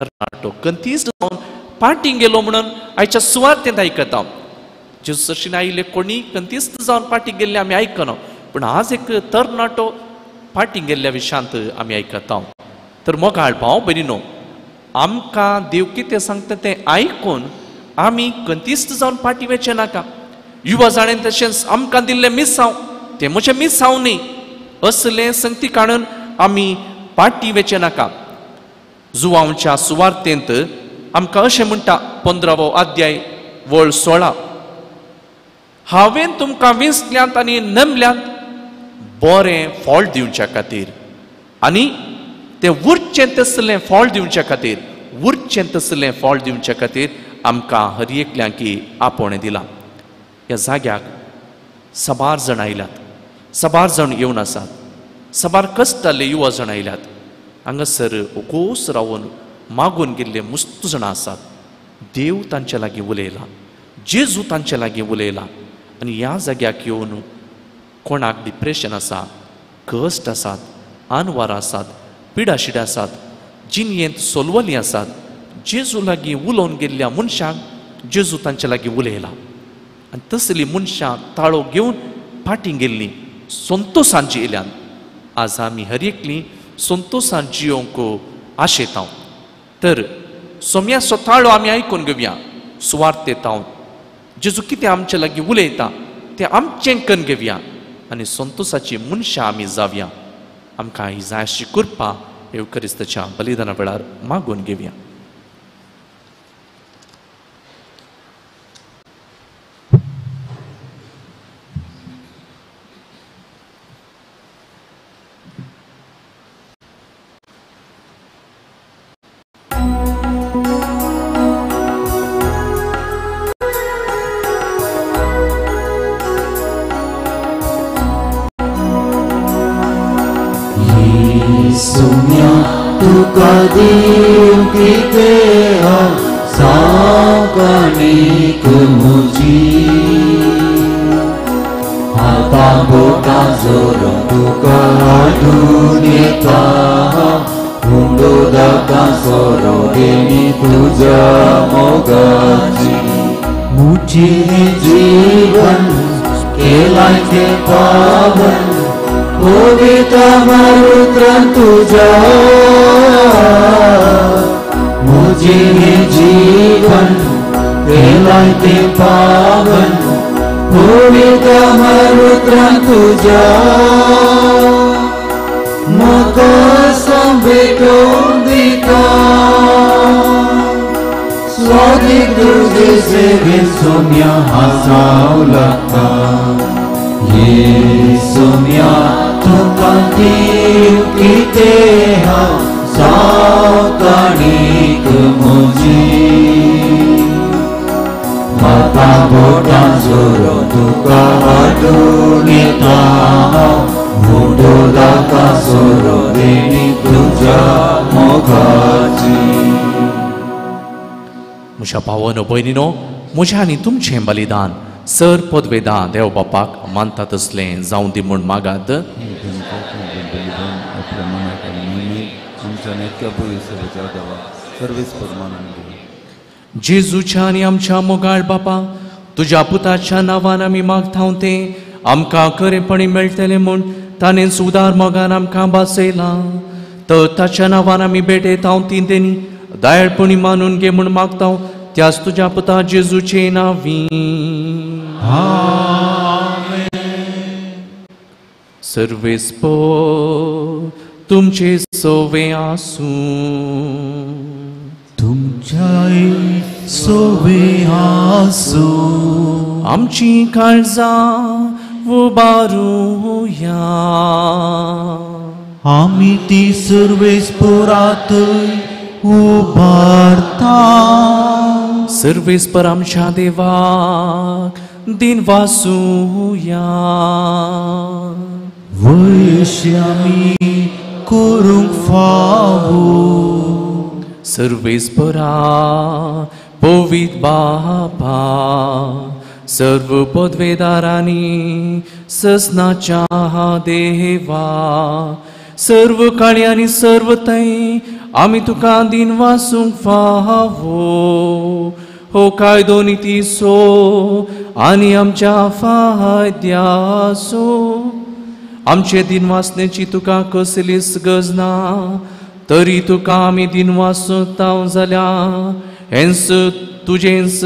S2: तरणाटो कंतीस जावन पाटीं गेलो म्हणून आयच्या सुवातेंत आयकता. जेजू सरशीन आयिल्ले कोणी कंतीस्त जावन पाटीं गेल्ले आमी आयकना, पूण आज एक तरणाटो पाटीं गेल्ल्या विशयांत आमी आयकता. तर मोगाळ भाव भयणीनो, आमकां देव कितें सांगता तें आयकून आमी कंतीस्त जावन पाटीं वचचें नाका. युवा जाणें तशेंच आमकां दिल्लें मिसांव तें म्हजें मिसांव न्ही असलें संगती काडून आमी पाटीं वचचें नाका. जुवांच्या सुवार्तेंत आमकां अशें म्हणटा, 15वो अध्याय वळ 16, हांवें तुमकां विंचल्यांत आनी नमल्यांत बरें फळ दिवच्या खातीर आनी तें उरचें तसलें फळ दिवच्या खातीर, उरचें तसलें फळ दिवच्या खातीर आमकां हर एकल्यांकी आपोवणें दिलां. ह्या जाग्याक साबार जाण आयल्यात, साबार जाण येवन आसात, साबार कश्टाले युवा जाण आयल्यात. हांगासर उकोस रावन मागून गेल्ले मुस्तू जाणां आसात. देव तांचे लागीं उलयला, जेजू तांचे लागीं उलयला आनी ह्या जाग्याक येवन कोणाक डिप्रेशन आसा, कश्ट आसात, आनवार आसात, पिडाशिडा आसात, जिणयेंत सोलवली आसात, जेजू लागीं उलोवन गेल्ल्या मनशांक जेजू तांचे लागीं उलयला आनी तसलीं मनशां ताळो घेवन फाटीं गेल्लीं संतोशान जियेल्यान. आज आमी हर एकलीं संतोशान जियोवंक आशेता. तर सोम्याचो ताळो आमी आयकून घेवया. सुवार्तेंत जेजू कितें आमचे लागीं उलयता तें आमचें करून घेवया आनी संतोशाची मनशां आमी जावया. आमकां ही जाय अशी कृपा येवक्रिस्ताच्या बलिदाना वेळार मागून घेवया.
S3: जीवन केलायचे पावन पवित्र मरुत्र तुझा, मुझे जीवन केलायचे पावन पवित्र मरुत्र तुझा, म्हाका संभेटोवन दिता स्वादीक तुजे सेवेन सोम्या हासाव लागता. ये सोम्या तुका दिव कितें देहा सावकाणीक म्हजी हाता बोटां जोरो तुका हाडून येता हांव हुंडो दाका सोरो देणी तुज्या मोगाची.
S2: म्हज्या भावानो भयणीनो, म्हज्या आनी तुमचें बलिदान सर पदवेदा देव बापाक मानता तसलें जावं दी म्हूण मागात. जेजूच्या आनी आमच्या मोगाळ बापा, तुज्या पुताच्या नांवान आमी मागता तें आमकां खरेपणी मेळटलें म्हूण ताणेंच उदार मोगान आमकां भासयलां. तर ताच्या नांवान आमी भेटयता ती तेणी दयाळपणी मानून घे म्हूण मागता त्याच तुज्या पुता जेजूचे नांवी. सर्वेस्पर तुमचे सोवे आसूं.
S3: तुमच्याय सोवे आसूं.
S2: आमची काळजां उबारुया.
S3: आमी ती सर्वेस्परातय उबारता.
S2: सर्वेस्पर आमच्या देवाक दिन वासूया.
S3: वयशी आमी करूंक फावो.
S2: सर्वेस्परा पवित्र बापा, सर्व पदवेदारांनी ससनाच्या देवा, सर्व काळी आनी सर्व थंय आमी तुका दिन वासूंक फावो. हो कायदो नितीचो आनी आमच्या फायद्याचो. आमचे दिन वासण्याची तुका कसलीच गरज ना, तरी तुका आमी दिन वाचता जाल्यार हेंच तुजेंच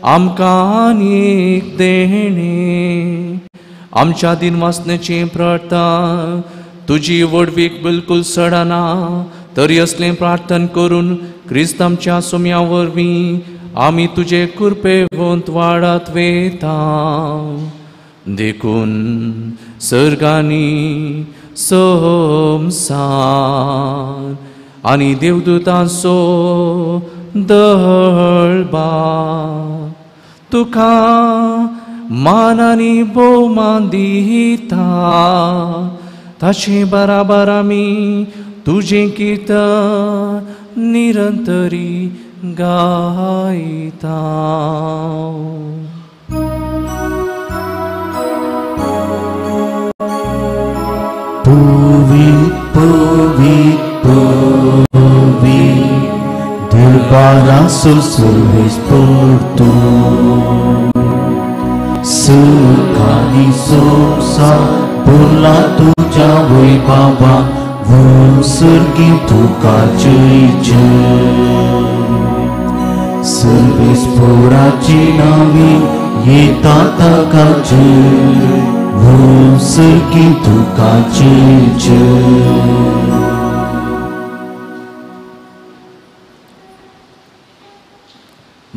S2: आमकां आनीक देणें. आमच्या दिन वाचण्याची प्रार्थना तुजी व्हडवीक बिलकूल सडना, तरी असलें प्रार्थना करून क्रिस्त आमच्या सुम्या वरवीं आमी तुजे कृपेवंत वाडत वेता. देखून सर्गांनी संवसार आनी देवदूतांचो दळबा तुका मान आनी भोवमान दिता. ताचे बराबर आमी तुजें कीर्तन निरंतरी गायता.
S3: पवित्र पवित्र पवित्र दरबाराचो सर्वेस्पर तूं. सुख आनी संवसार भरला तुज्या वैभवान, सर्गी तुका जय जय. सर्वेस्पराची नांवी येता ताका जय, सर्गी तुका जय जय.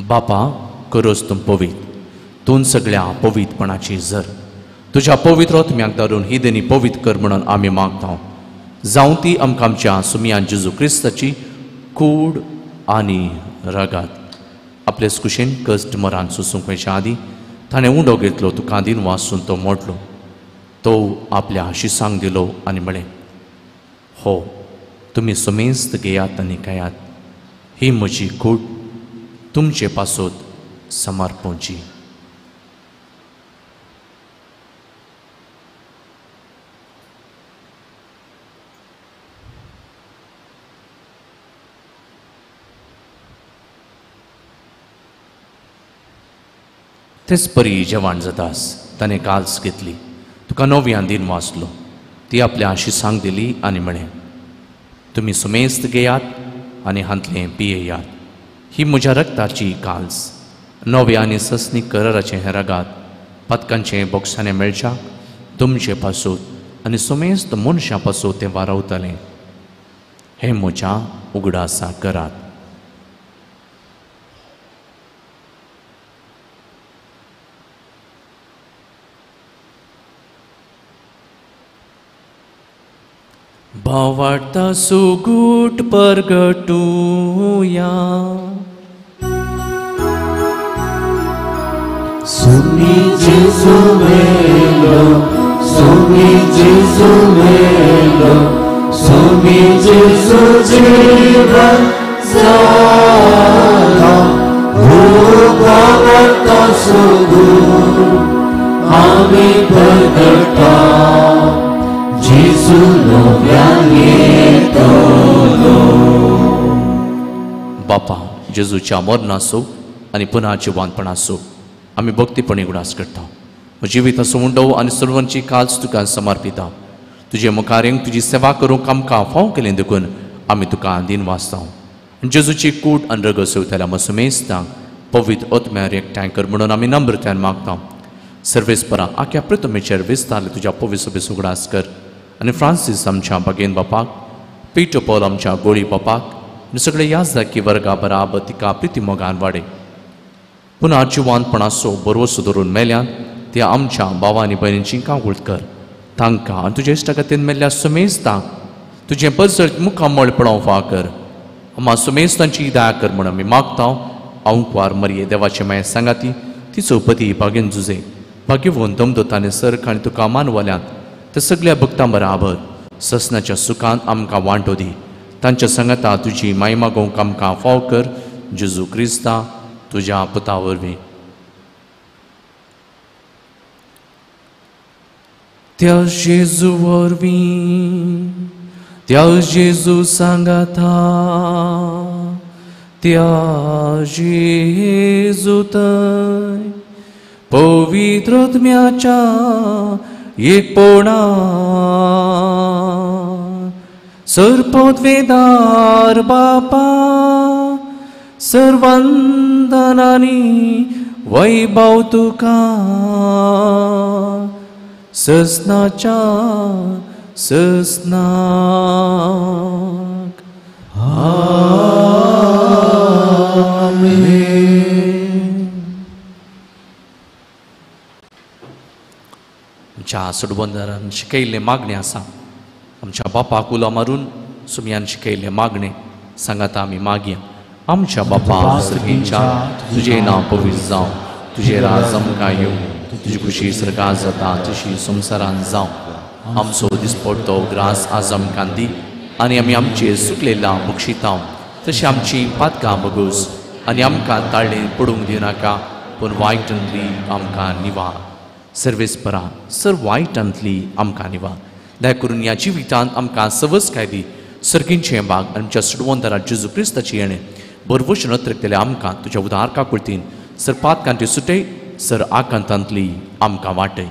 S2: बापा, करोस तूं पवित्र, तूं सगळ्या पवित्रपणाची जर तुज्या पवित्र आत्म्याक धाडून ही देणी पवित्र कर म्हणून आमी मागता. जावं ती आमकां आमच्या सुमयान जेजू क्रिस्ताची कूड आनी रगात. आपले कुशेन कश्ट मरान सोसूंक मेळच्या आदीं ताणें उंडो घेतलो, तुका दिन वासून तो मोडलो, तो आपल्या शिसांक दिलो आनी म्हळें, हो तुमी समेस्त घेयात आनी खायात, ही म्हजी कूड तुमचे पासत समर्पणची. तेच परी जेवण जातास ताणें काल्स घेतली, तुका नव्यान दिन वाचलो, ती आपल्या शिसांक दिली आनी म्हळें, तुमी सुमेस्त घेयात आनी हांतलें पियेयात, ही म्हज्या रक्ताची काल्स, नव्या आनी ससनी कराराचें हें रगात पातकांचें बोक्साणें मेळच्याक तुमचे पासून आनी सुमेस्त मनशां पासून तें वारावतलें. हें म्हज्या उगडासा करात. भावार्ता सुगूट परगटुया.
S3: सुमी जेजू मेलो, सुमी जेजू मेलो, सुमी जेजू जीवन जाला. हो भावार्ता सुगूट आमी परगटा, जेजू नव्यान येतलो.
S2: बापा जेजूच्या मरणाचो आनी पुनः जिवानपणाचो आमी भक्तीपणी उगडास करता. जिविताचो उंडो आनी सर्वांची काज तुका समर्पिता. तुजे मुखार येवंक तुजी सेवा करूंक आमकां फाव केलें देखून आमी तुका दिन वाचता. जेजूची कूट आनी रगत सेवतल्या मसुमेस्तांक पवित्र आत्म्यार एकठांय कर म्हणून आमी नम्रतायेन मागता. सर्वेस्परा आख्या प्रथमेचेर विस्तारले तुज्या पवित्र सभेचो उगडास कर आनी फ्रांसीस आमच्या बागेन बापाक, पीटर पॉल आमच्या गोळी बापाक आनी सगळे याजदाकी वर्गा बराबर तिका प्रिती मोगान वाडे. पुनः जिवानपणाचो भरवसो धरून मेल्यान त्या आमच्या भावा आनी भयणींची काकूळ कर. तांकां आनी तुज्या इश्टागतीन मेल्ल्या सुमेस्तांक तुजें परजळ मुखामळ पळोवपा कर. आमा सुमेस्तांची दया कर म्हूण आमी मागता. आंकवार मरये देवाचे माये सांगाती तिचो पती भागेन जुजे भाग्यवंत दमदोताने सर्ग आनी तुका मानवल्यान त्या सगळ्या भक्तां बराबर ससनाच्या सुखान आमकां वांटो दी. तांच्या सांगाता तुजी माय मागोवंक आमकां फाव कर. जेजू क्रिस्ता तुज्या पुता वरवीं. त्या जेजू वरवीं, त्या जेजू सांगाता, त्या जेजू थंय पवित्र आत्म्याच्या एकपणान सर्पद्वेदार बापा सर्वंदनानी वैभव तुका ससनाच्या ससनाक.
S3: आमेन.
S2: आमच्या सोडबंदरान शिकयल्लें मागणें आसा. आमच्या बापाक उलो मारून सुमयान शिकयल्लें मागणें सांगाता आमी मागया. आमच्या बापा सर्गीच्या, तुजें नांव पवित्र जावं, तुजें राज आमकां येवं, तुजी खुशी सर्गां जाता तशी संवसारान जावं. आमचो दिसपडतो ग्रास आज आमकां दी आनी आमी आमचे सुकलेला बक्षिता तशी आमची पातकां बगूस आनी आमकां ताळें पडूंक दिनाका, पूण वायटांतली आमकां निवार. सर्वेस्परा सर वायटांतली आमकां निवार. दया करून ह्या जिवितांत आमकां सवस काय दी. सर्गींचें भाग आमच्या सुडवंतरा जेजू क्रिस्ताची येणें बरवश नत्रकतले आमकां तुज्या उदार काकुळतीन सर पातकांती सुटय, सर आकांतांतली आमकां वाटय.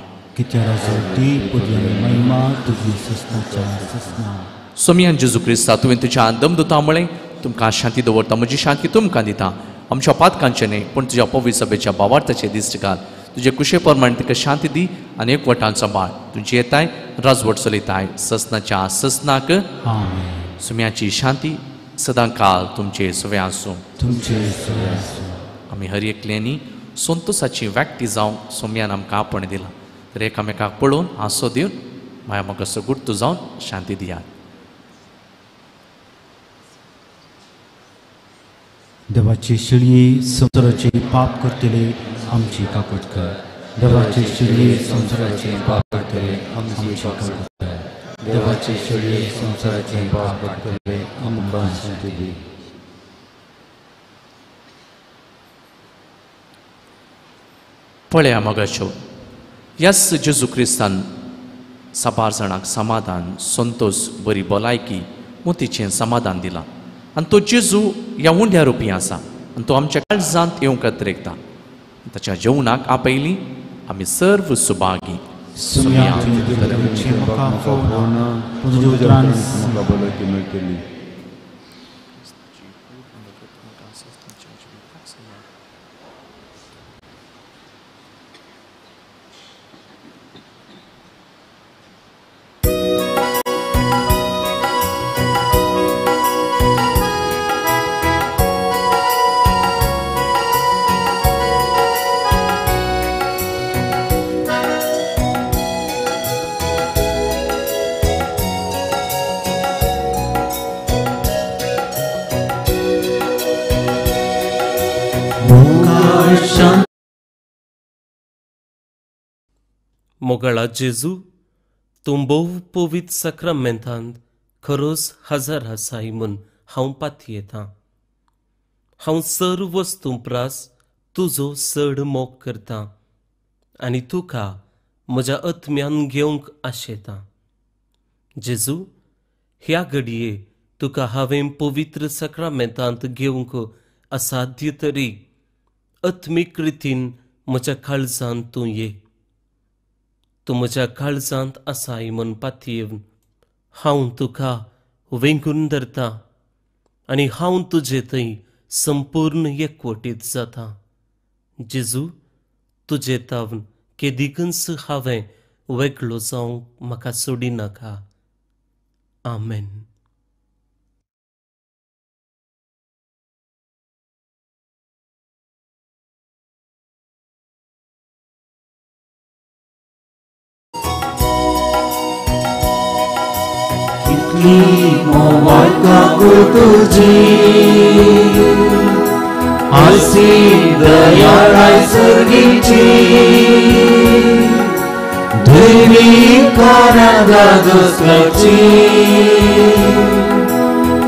S2: सोमयान जेजू क्रिस्ता तुवें तुज्या दमदुता म्हळें तुमकां शांती दवरता, म्हजी शांती तुमकां दिता. आमच्या पातकांचें न्हय पूण तुज्या पवित्र सभेच्या भावार्थाचें दिश्ट घाल. तुजे कुशे प्रमाणे तुका शांती दी आनी एकवटान सांबाळ. तुजी येताय राजवट चलयताय ससनाच्या ससनाक. सुम्याची शांती सदां काल तुमचे सवे आसूं. आमी हर एकल्यांनी संतोसाची व्यक्ती जावंक सोम्यान आमकां आपण दिला. तर एकामेकाक पळोवन हांसो दिवन माया म्हाका सगुर्त जावन शांती दियात.
S3: देवाची शिळी संवसाराचे पाप करतले आमची काकूट कर. देवाची शिळी संवसाराचे पाप करतले आमची काकूट कर. देवाची शिळी संवसाराचे पाप करतले आमकां शांती दी.
S2: पळया मगाच्यो ह्याच जेजू क्रिस्तान साबार जाणांक समाधान, संतोष, बरी भलायकी, मोतीचें समाधान दिलां. आनी तो जेजू ह्या उंड्या रुपी आसा आनी तो आमच्या काळजांत येवंक अत्रेकता. ताच्या जेवणाक आपयली आमी सर्व सुभागी.
S6: मोगाळा जेजू, तूं भोव पवित्र साक्रामेंतांत खरोच हजर आसाय म्हूण हांव पातयेतां. हांव सर्व वस्तूं प्रास तुजो चड मोग करतां आनी तुका म्हज्या आत्म्यान घेवंक आशेतां. जेजू, ह्या घडये तुका हांवें पवित्र साक्रामेंतांत घेवंक असाध्य तरी आत्मीक रितीन म्हज्या काळजांत तूं ये. तूं म्हज्या काळजांत आसाय म्हूण पातयेवन हांव तुका वेंगून धरतां आनी हांव तुजे थंय संपूर्ण एकवटीत जाता. जेजू, तुजे तावन केदिकूच हांवें वेगळो जावंक म्हाका सोडिनाका. आमेन.
S7: मोवाळ काकूट तुजी आसी दयाळाय सर्गीची देवी कारांगा दुसऱ्याची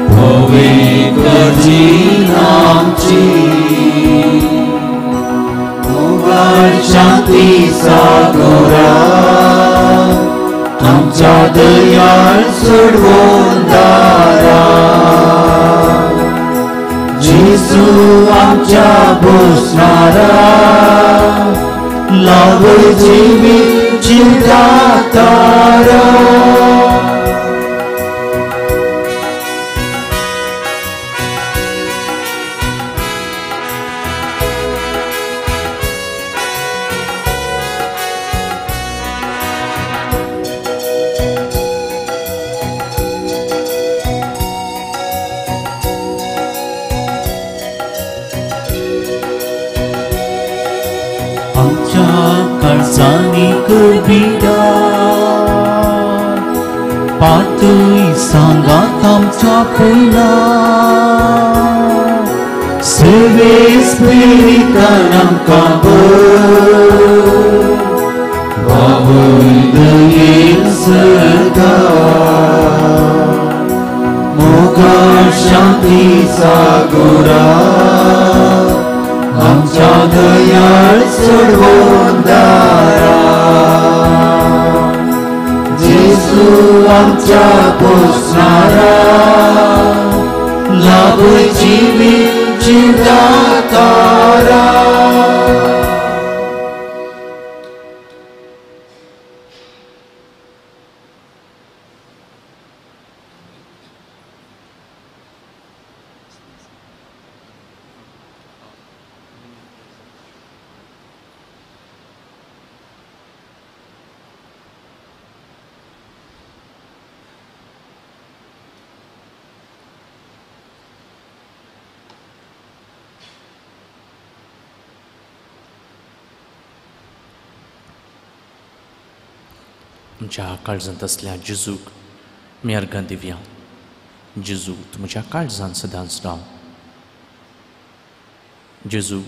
S7: पवित्रची नामची मोगाळ शांती सागोरा आमच्या दयाळ सोडवून दारा. जेजू आमच्या बोसणारा लावय जिवीत जिवदातारा. पातय सांगात आमच्या पयला सेवेस प्रेरितान आमकां बावय दयेन सदा मोगा शांती सागोरा आमच्या दयाळ सोडवून दारा. जेजू आमच्या पोसणारा लाभय जिवीत जिवदातारा.
S2: आमच्या काळजांत आसल्या जेजूक आमी अर्गां दिवया. जेजू, तूं म्हज्या काळजांत सदांच राव. जेजू,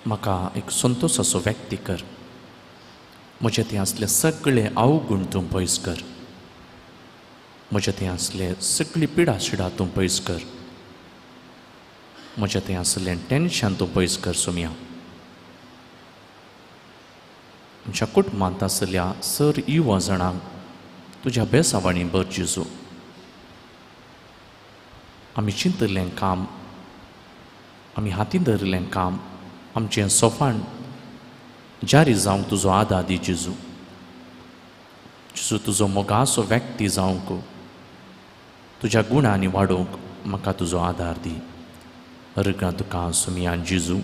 S2: म्हाका एक संतोसाचो व्यक्ती कर. म्हजे थंय आसले सगळे अवगुण तूं पयस कर. म्हजे थंय आसले सगळी पिडा शिडा तूं पयस कर. म्हजे थंय आसलें टेन्शन तूं पयस कर सोम्या. आमच्या कुटुंबांत आसल्या सर युवा जाणांक तुज्या बेसावाणी भर जेजू. आमी चिंतिल्लें काम, आमी हातीन धरिल्लें काम, आमचें सोफाण जारी जावंक तुजो आदार दी जेजू. जेजू, तुजो मोगाचो व्यक्ती जावंक, तुज्या गुणांनी वाडोवंक म्हाका तुजो आदार दी. अर्गां तुका सुमयान जेजू,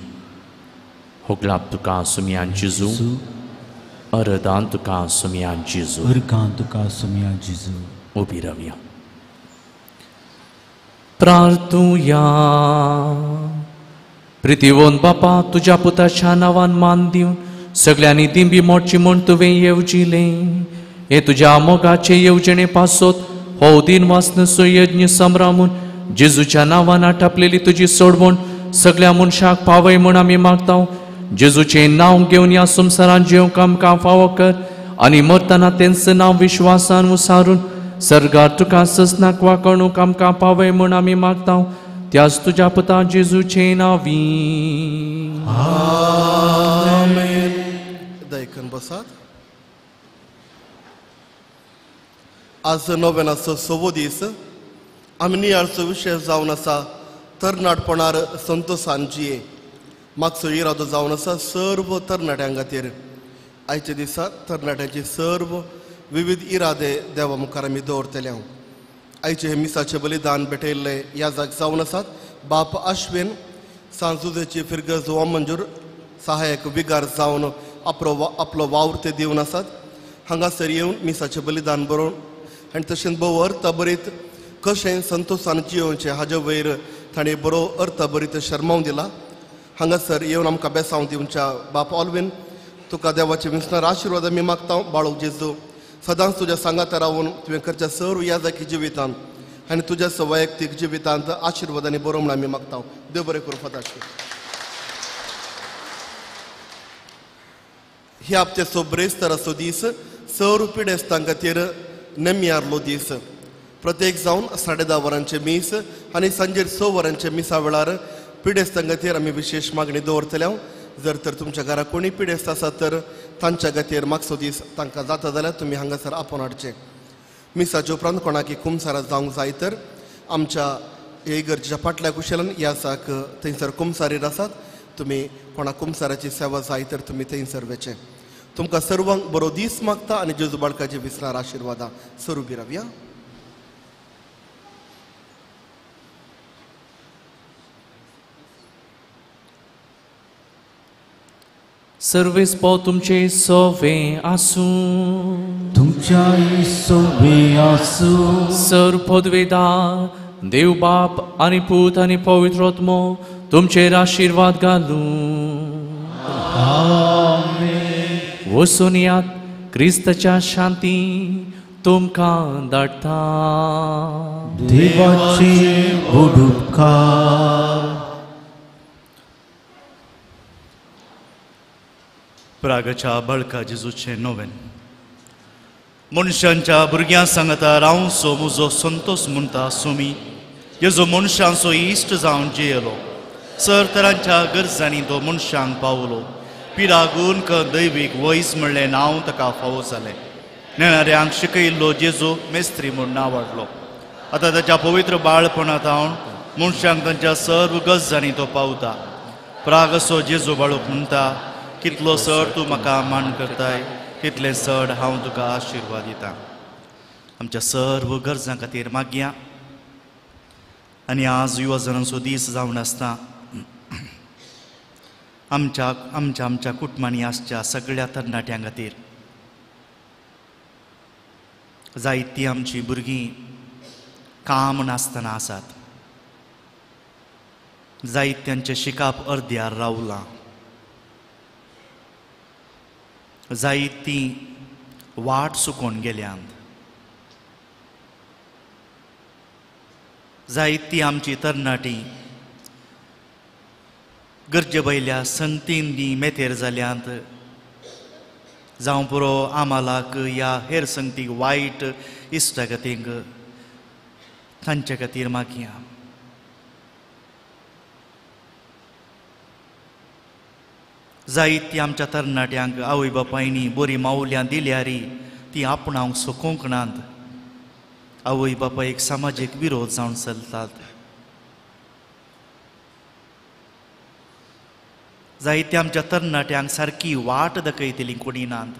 S2: होगलाप तुका सुमयान जेजू, अरदान तुका सुमयान जेजू,
S3: अर्गां तुका सुमयान जेजू.
S2: उबी रावया. प्रार्थुया. प्रितीवंत बापा, तुज्या पुताच्या नांवान मान दिवन सगळ्यांनी दिंबी मोडची म्हूण तुवें येवजिलें. हे तुज्या मोगाचे येवजणे पासत हो दिन वासन सुयज्ञ संभ्रमून जेजूच्या नांवान आटापलेली तुजी सोडवण सगळ्या मनशाक पावय म्हूण आमी मागता. जेजूचें नांव घेवन ह्या संवसारांत जेवंक आमकां फावो कर. आनी मरतना तेंच नांव विश्वासान उसारून सर्गार तुका ससनाक वाकणूक आमकां पावय म्हूण आमी मागता त्याच तुज्या पुता जेजूचे नांवी.
S8: आमेन. दयकन बसात. आज नोवेनाचो सवो दीस. आमी नियाळचो विशय जावन आसा तरणाटपणार संतोसान जिये. मागचो इरादो जावन आसा सर्व तरणाट्यां खातीर. आयच्या दिसा तरणाट्यांचे सर्व विविध इरादे देवा मुखार आमी दवरतले. आयचे हे मिसाचे बलिदान भेटयल्ले याजाक जावन आसात बाप आश्विन सांजुजेची फिरगज वामंजूर सहायक विगार जावन आपलो वावर ते दिवन आसात. हांगासर येवन मिसाचें बलिदान बरोवन आनी तशेंच भोव अर्थभरीत कशें संतोसान जियोवचें हाजे वयर ताणें बरो अर्थभरीत शर्माव दिला. हांगासर येवन आमकां बेसांव दिवच्या बाप ऑलवीन तुका देवाचे विसणार आशिर्वाद आमी मागता. बाळूक जेजू सदांच तुज्या सांगाता रावून तुवें करच्या सर्व याजाकी जिवितांत आनी तुज्या वैयक्तीक जिवितांत आशिर्वाद आनी बरो म्हूण आमी मागता. देव बरें करूं. फाताशी ह्या हप्त्याचो ब्रेस्ताराचो दीस सर्व पिडेस्तां खातीर नेमयारलो दीस. प्रत्येक जावन 10:30 वरांचें मीस आनी सांजेर 6 वरांचे मिसा वेळार पिडेस्तां खातीर आमी विशेश मागणी दवरतले. जर तर तुमच्या घरा कोणी पिडेस्त आसा तर तांच्या खातीर मागचो दीस तांकां जाता जाल्यार तुमी हांगासर आपोवन हाडचें. मिसाच्या उपरांत कोणाकी कुमसारा जावंक जाय तर आमच्या हे इगर्जेच्या फाटल्या कुशेल्यान यासाक थंयसर कुमसारीर आसात. तुमी कोणा कुमसाराची सेवा जाय तर तुमी थंयसर वेचें. तुमकां सर्वांक बरो दीस मागता आनी जेजू बाळकाचे विसरार आशिर्वादा सरू बिरावया.
S2: सर्वेस पो तुमचे सोवे आसूं
S3: तुमच्याय सोवे आसूं.
S2: सर पदवेदा देव बाप आनी पूत आनी पवित्र आत्मो तुमचेर आशिर्वाद घालूं.
S3: आमेन.
S2: वचून यात क्रिस्ताच्या शांती तुमकां धाडटा.
S3: देवाचे व्हड उपकार.
S1: प्रागच्या बळका जेजूचें नोवेन. मनशांच्या भुरग्यां सांगता रावसो म्हजो संतोस म्हणटा सुमी जेजू मनशांचो इश्ट जावन जियेलो. सर तरांच्या गरजांनी तो मनशांक पावलो. पिरागून दैवीक वैज म्हणलें नांव ताका फावो जालें. नेणाऱ्यांक शिकयल्लो जेजू मेस्त्री म्हूण नांव वाडलो. आतां ताच्या पवित्र बाळपणांत हांव मनशांक तांच्या सर्व गरजांनी तो पावता. प्रागसो जेजू बाळूक म्हणटा कितलो सर तूं म्हाका मान करताय तितलें चड हांव तुका आशिर्वाद दितां. आमच्या सर्व गरजां खातीर मागया. आनी आज युवजनांचो दीस जावन आसता आमच्या आमच्या आमच्या कुटुंबांनी आसच्या सगळ्या तरणाट्यां खातीर जायतीं आमचीं भुरगीं काम नासतना आसात. जायत्यांचें शिकप अर्द्यार रावलां. जायतीं वाट चुकोवन गेल्यांत. जायतीं आमची तरणाटी गरजे वयल्या संगतींनी मेतेर जाल्यांत. जावं पुरो आमालाक या हेर संगतीक वायट इश्टागतींक तांचे खातीर मागया. जायतीं आमच्या तरणाट्यांक आवय बापायनी बरी मावल्यां दिल्यारी ती आपणावंक सकूंक नात. आवय बापायक समाजीक विरोध जावन चलतात. जायत्या आमच्या तरणाट्यांक सारकी वाट दाखयतली कोणी नात.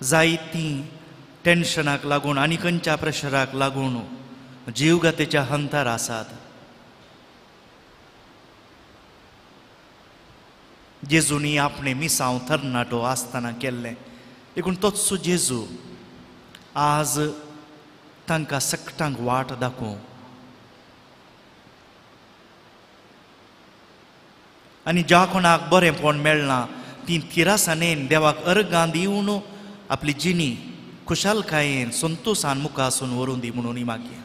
S1: जायतीं टेन्शनाक लागून आनी खंयच्या प्रेशराक लागून जीवघातेच्या हंतार आसात. जेजूनी आपणें मिसांव तरणाटो आसतना केल्लें देखून तोच जेजू आज तांकां सकटांक वाट दाखोवं आनी ज्या कोणाक बरेंपण मेळना ती थिरासाणेन देवाक अर्गां दिवन आपली जिणी खुशालकायेन संतोसान मुखासून व्हरून दी म्हणून मागया.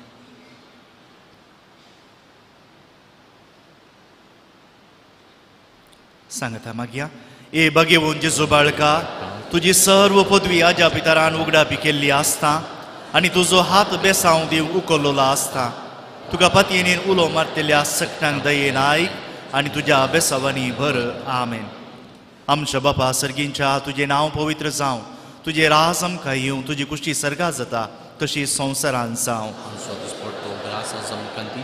S1: सांगता मागया. ए बगेवन जेजू बाळका, तुजी सर्व पदवी आज्या पितरान उगडापी केल्ली आसता आनी तुजो हात बेसांव दिवंक उखल्लो आसता. तुका पातयेन उलो मारतल्या सकटांक दयेन आयक आनी तुज्या बेसावांनी भर. आमेन. आमच्या बापा सर्गींच्या, तुजें नांव पवित्र जावं, तुजें राज आमकां येवं, तुजी कुशी सर्गा जाता तशी संवसारान जावं.
S2: आमचो दिसपडटो ग्रास आमकां दी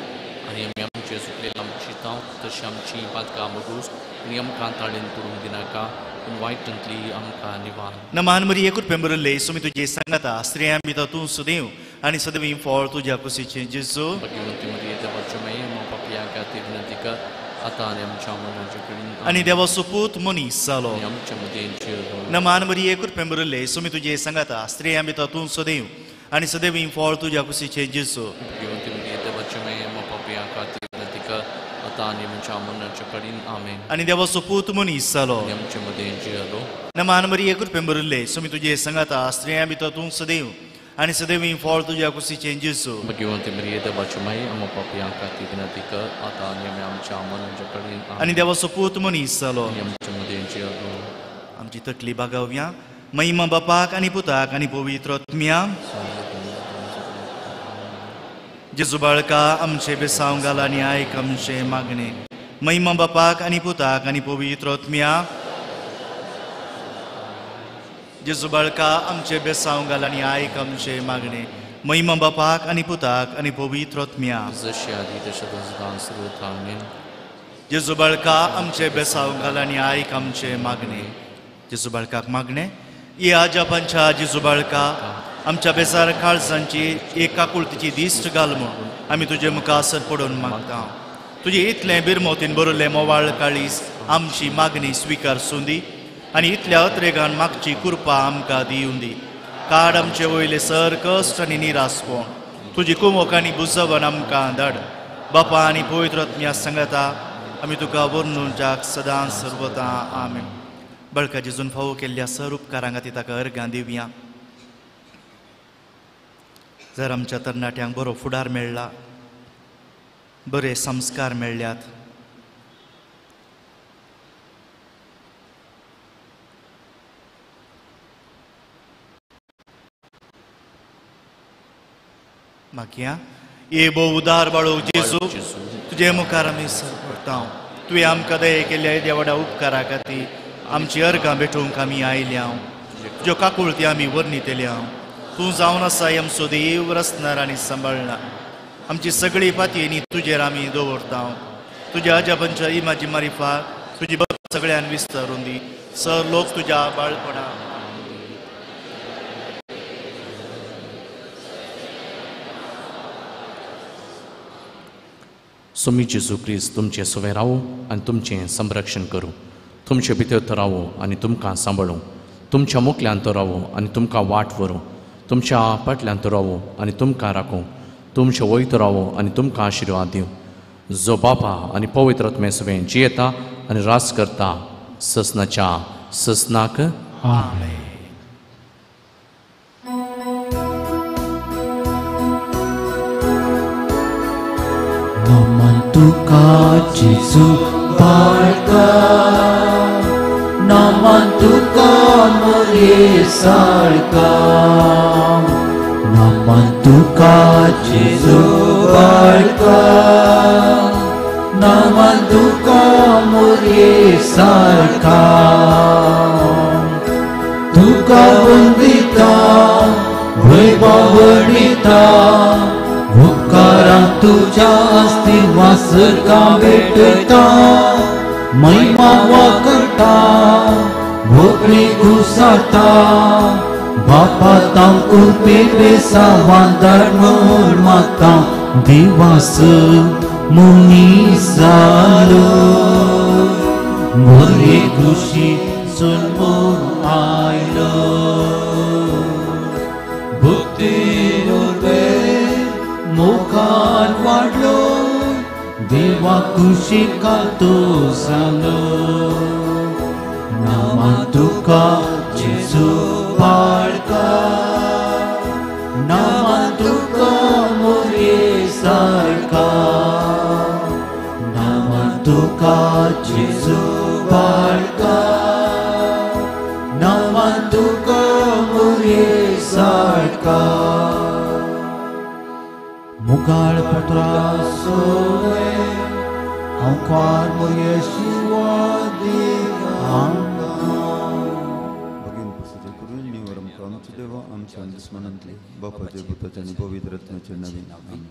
S2: आनी आमी आमचे चुकलें आमची तांव तशी आमची पातकां बगूस आनी आमकां ताळेन पडूंक दिनाका पूण वायटांतली आमकां निवार.
S1: नमान मरिये, कृपेन भरिल्ले, सुमी तुजे सांगाता, स्त्रियां भितर तूं सदैव आनी सदैव फळ तुज्या कुशीचें जेजू.
S2: भगिवंती मरिये, देवाच्यो माये, आमकां पापयां खातीर विनंती कर आतां आनी आमच्या मरणाच्या कडेन.
S1: आनी देवाचो पूत मनीस जालो
S2: आनी आमच्या मदें जियेलो.
S1: नमान मरिये, कृपेन भरिल्ले, सुमी तुजे सांगाता, स्त्रियां भितर तूं सदैव आनी सदैव फळ तुज्या कुशीचें जेजू.
S2: भगिवंती मरिये, देवाच्यो माये, आमकां पापयां खातीर विनंती कर आतां आनी आमच्या मरणाच्या कडेन. आमेन.
S1: आनी देवाचो पूत मनीस जालो
S2: आनी आमच्या मदें जियेलो.
S1: नमान मरिये, कृपेन भरिल्ले, सुमी तुजे सांगाता, स्त्रियां भितर तूं सदैव आनी सदैव फळ तुज्या कुशीचें जेजू.
S2: भगिवंती मरिये, देवाच्यो माये, आमकां पापयां खातीर विनंती कर आतां आनी आमी आमच्या मरणाच्या कडेन.
S1: आनी देवाचो पूत मनीस जालो
S2: आनी आमच्या मदें जियेलो.
S1: आमची तकली बागावया. महिमा बापाक आनी पुताक आनी पवित्र आत्म्या. जेजू बाळका, आमचे बेसांव घाल आनी आयक आमचे मागणे. महिमा बापाक आनी पुताक आनी पवित्र आत्म्या. जेजू बाळका, आमचे बेसांव घाल आनी आयक आमचे मागणे. महिमा बापाक आनी पुताक आनी पवित्र आत्म्या.
S2: जशी आदी तशें सदां सर्वथा. आमेन.
S1: जेजू बाळका, आमचे बेसांव घाल आनी आयक आमचे मागणे. जेजू बाळकाक मागणे. ये आजापांच्या जेजू बाळका, आमच्या बेजार काळजांची एक काकुळतीची दिश्ट घाल म्हूण आमी तुजे मुखार सर पडून मागता. तुजे इतलें बिरमोतीन बरयल्लें मोवाळ काळीस आमची मागणी स्विकार सुंदी आनी इतल्या अत्रेगान मागची कृपा आमकां दिवं दी. काड आमचे वयले सर कश्ट आनी निरासपण, तुजी कुमोक आनी बुजवन आमकां धाड. बापा आनी पवित्र आत्म्या सांगता आमी तुका वर्णून सदां सर्वता. आमेन. बळका जेजून फावो केल्ल्या सर उपकारां खातीर ताका अर्गां दिवया. जर आमच्या तरणाट्यांक बरो फुडार मेळ्ळा, बरे संस्कार मेळ्ळ्यात, मागया. ये भोव उदार बाळो जेजू, तुजे मुखार आमी सर पडटा. तुवें आमकां दये केल्ल्या येद्या व्हडा उपकारा खातीर आमची अर्गां भेटोवंक आमी आयल्या. तुज्यो काकुळती आमी वर्णितल्या. तूं जावन आसा आमचो देव, रचणार आनी सांबाळणार. आमची सगळी पातयेनी तुजेर आमी दवरता. तुज्या अजापांच्या इमाजी मारिफात तुजी भक्त सगळ्यान विस्तारून दी. सर लोक तुज्या बाळपणा
S2: सोमी जेजू क्रिस्त तुमचें सुवें रावूं आनी तुमचें संरक्षण करूं. तुमचे भितर तो रावूं आनी तुमकां सांबाळूं. तुमच्या मुखल्यान तो रावूं आनी तुमकां वाट व्हरूं. तुमच्या फाटल्यान तो रावूं आनी तुमकां राखूं. तुमचे वयत रावूं आनी तुमकां आशिर्वाद दिवं. जो बापा आनी पवित्र आत्मे सुवें जियेता आनी रास करता ससनाच्या ससनाक.
S3: आमेन. नमन तुका जेजू बाळका, नमन तुका मोरये सारका, नमन तुका जेजू बाळका, नमन तुका मोरये सारका. तुका वंदिता वैभवणिता, उपकारां तुज्या अस्तित्वा सरका भेटता, महिमा वाकरता, भोगणी घुसाता, बापा तांकून पेसावान म्हूण मागता, देवास मनीस जालो, मोरे खुशी जल्मून आयलो. भक्ती उर्बे मुखार वाडलो, देवा खुशी कातो जालो. नामा तुका जेजू बाळका, नामा तुका मोरये सारका, नामा तुका जेजू बाळका, मुगाळ पत्रा सोवे अंकार मोये
S9: भगिनी पुस्तकाचे करून निवरम आमचे देव आमच्या दुस्मनांतले बापाचे पुताचे आनी पवित्र आत्म्याचे नवीन. आमेन.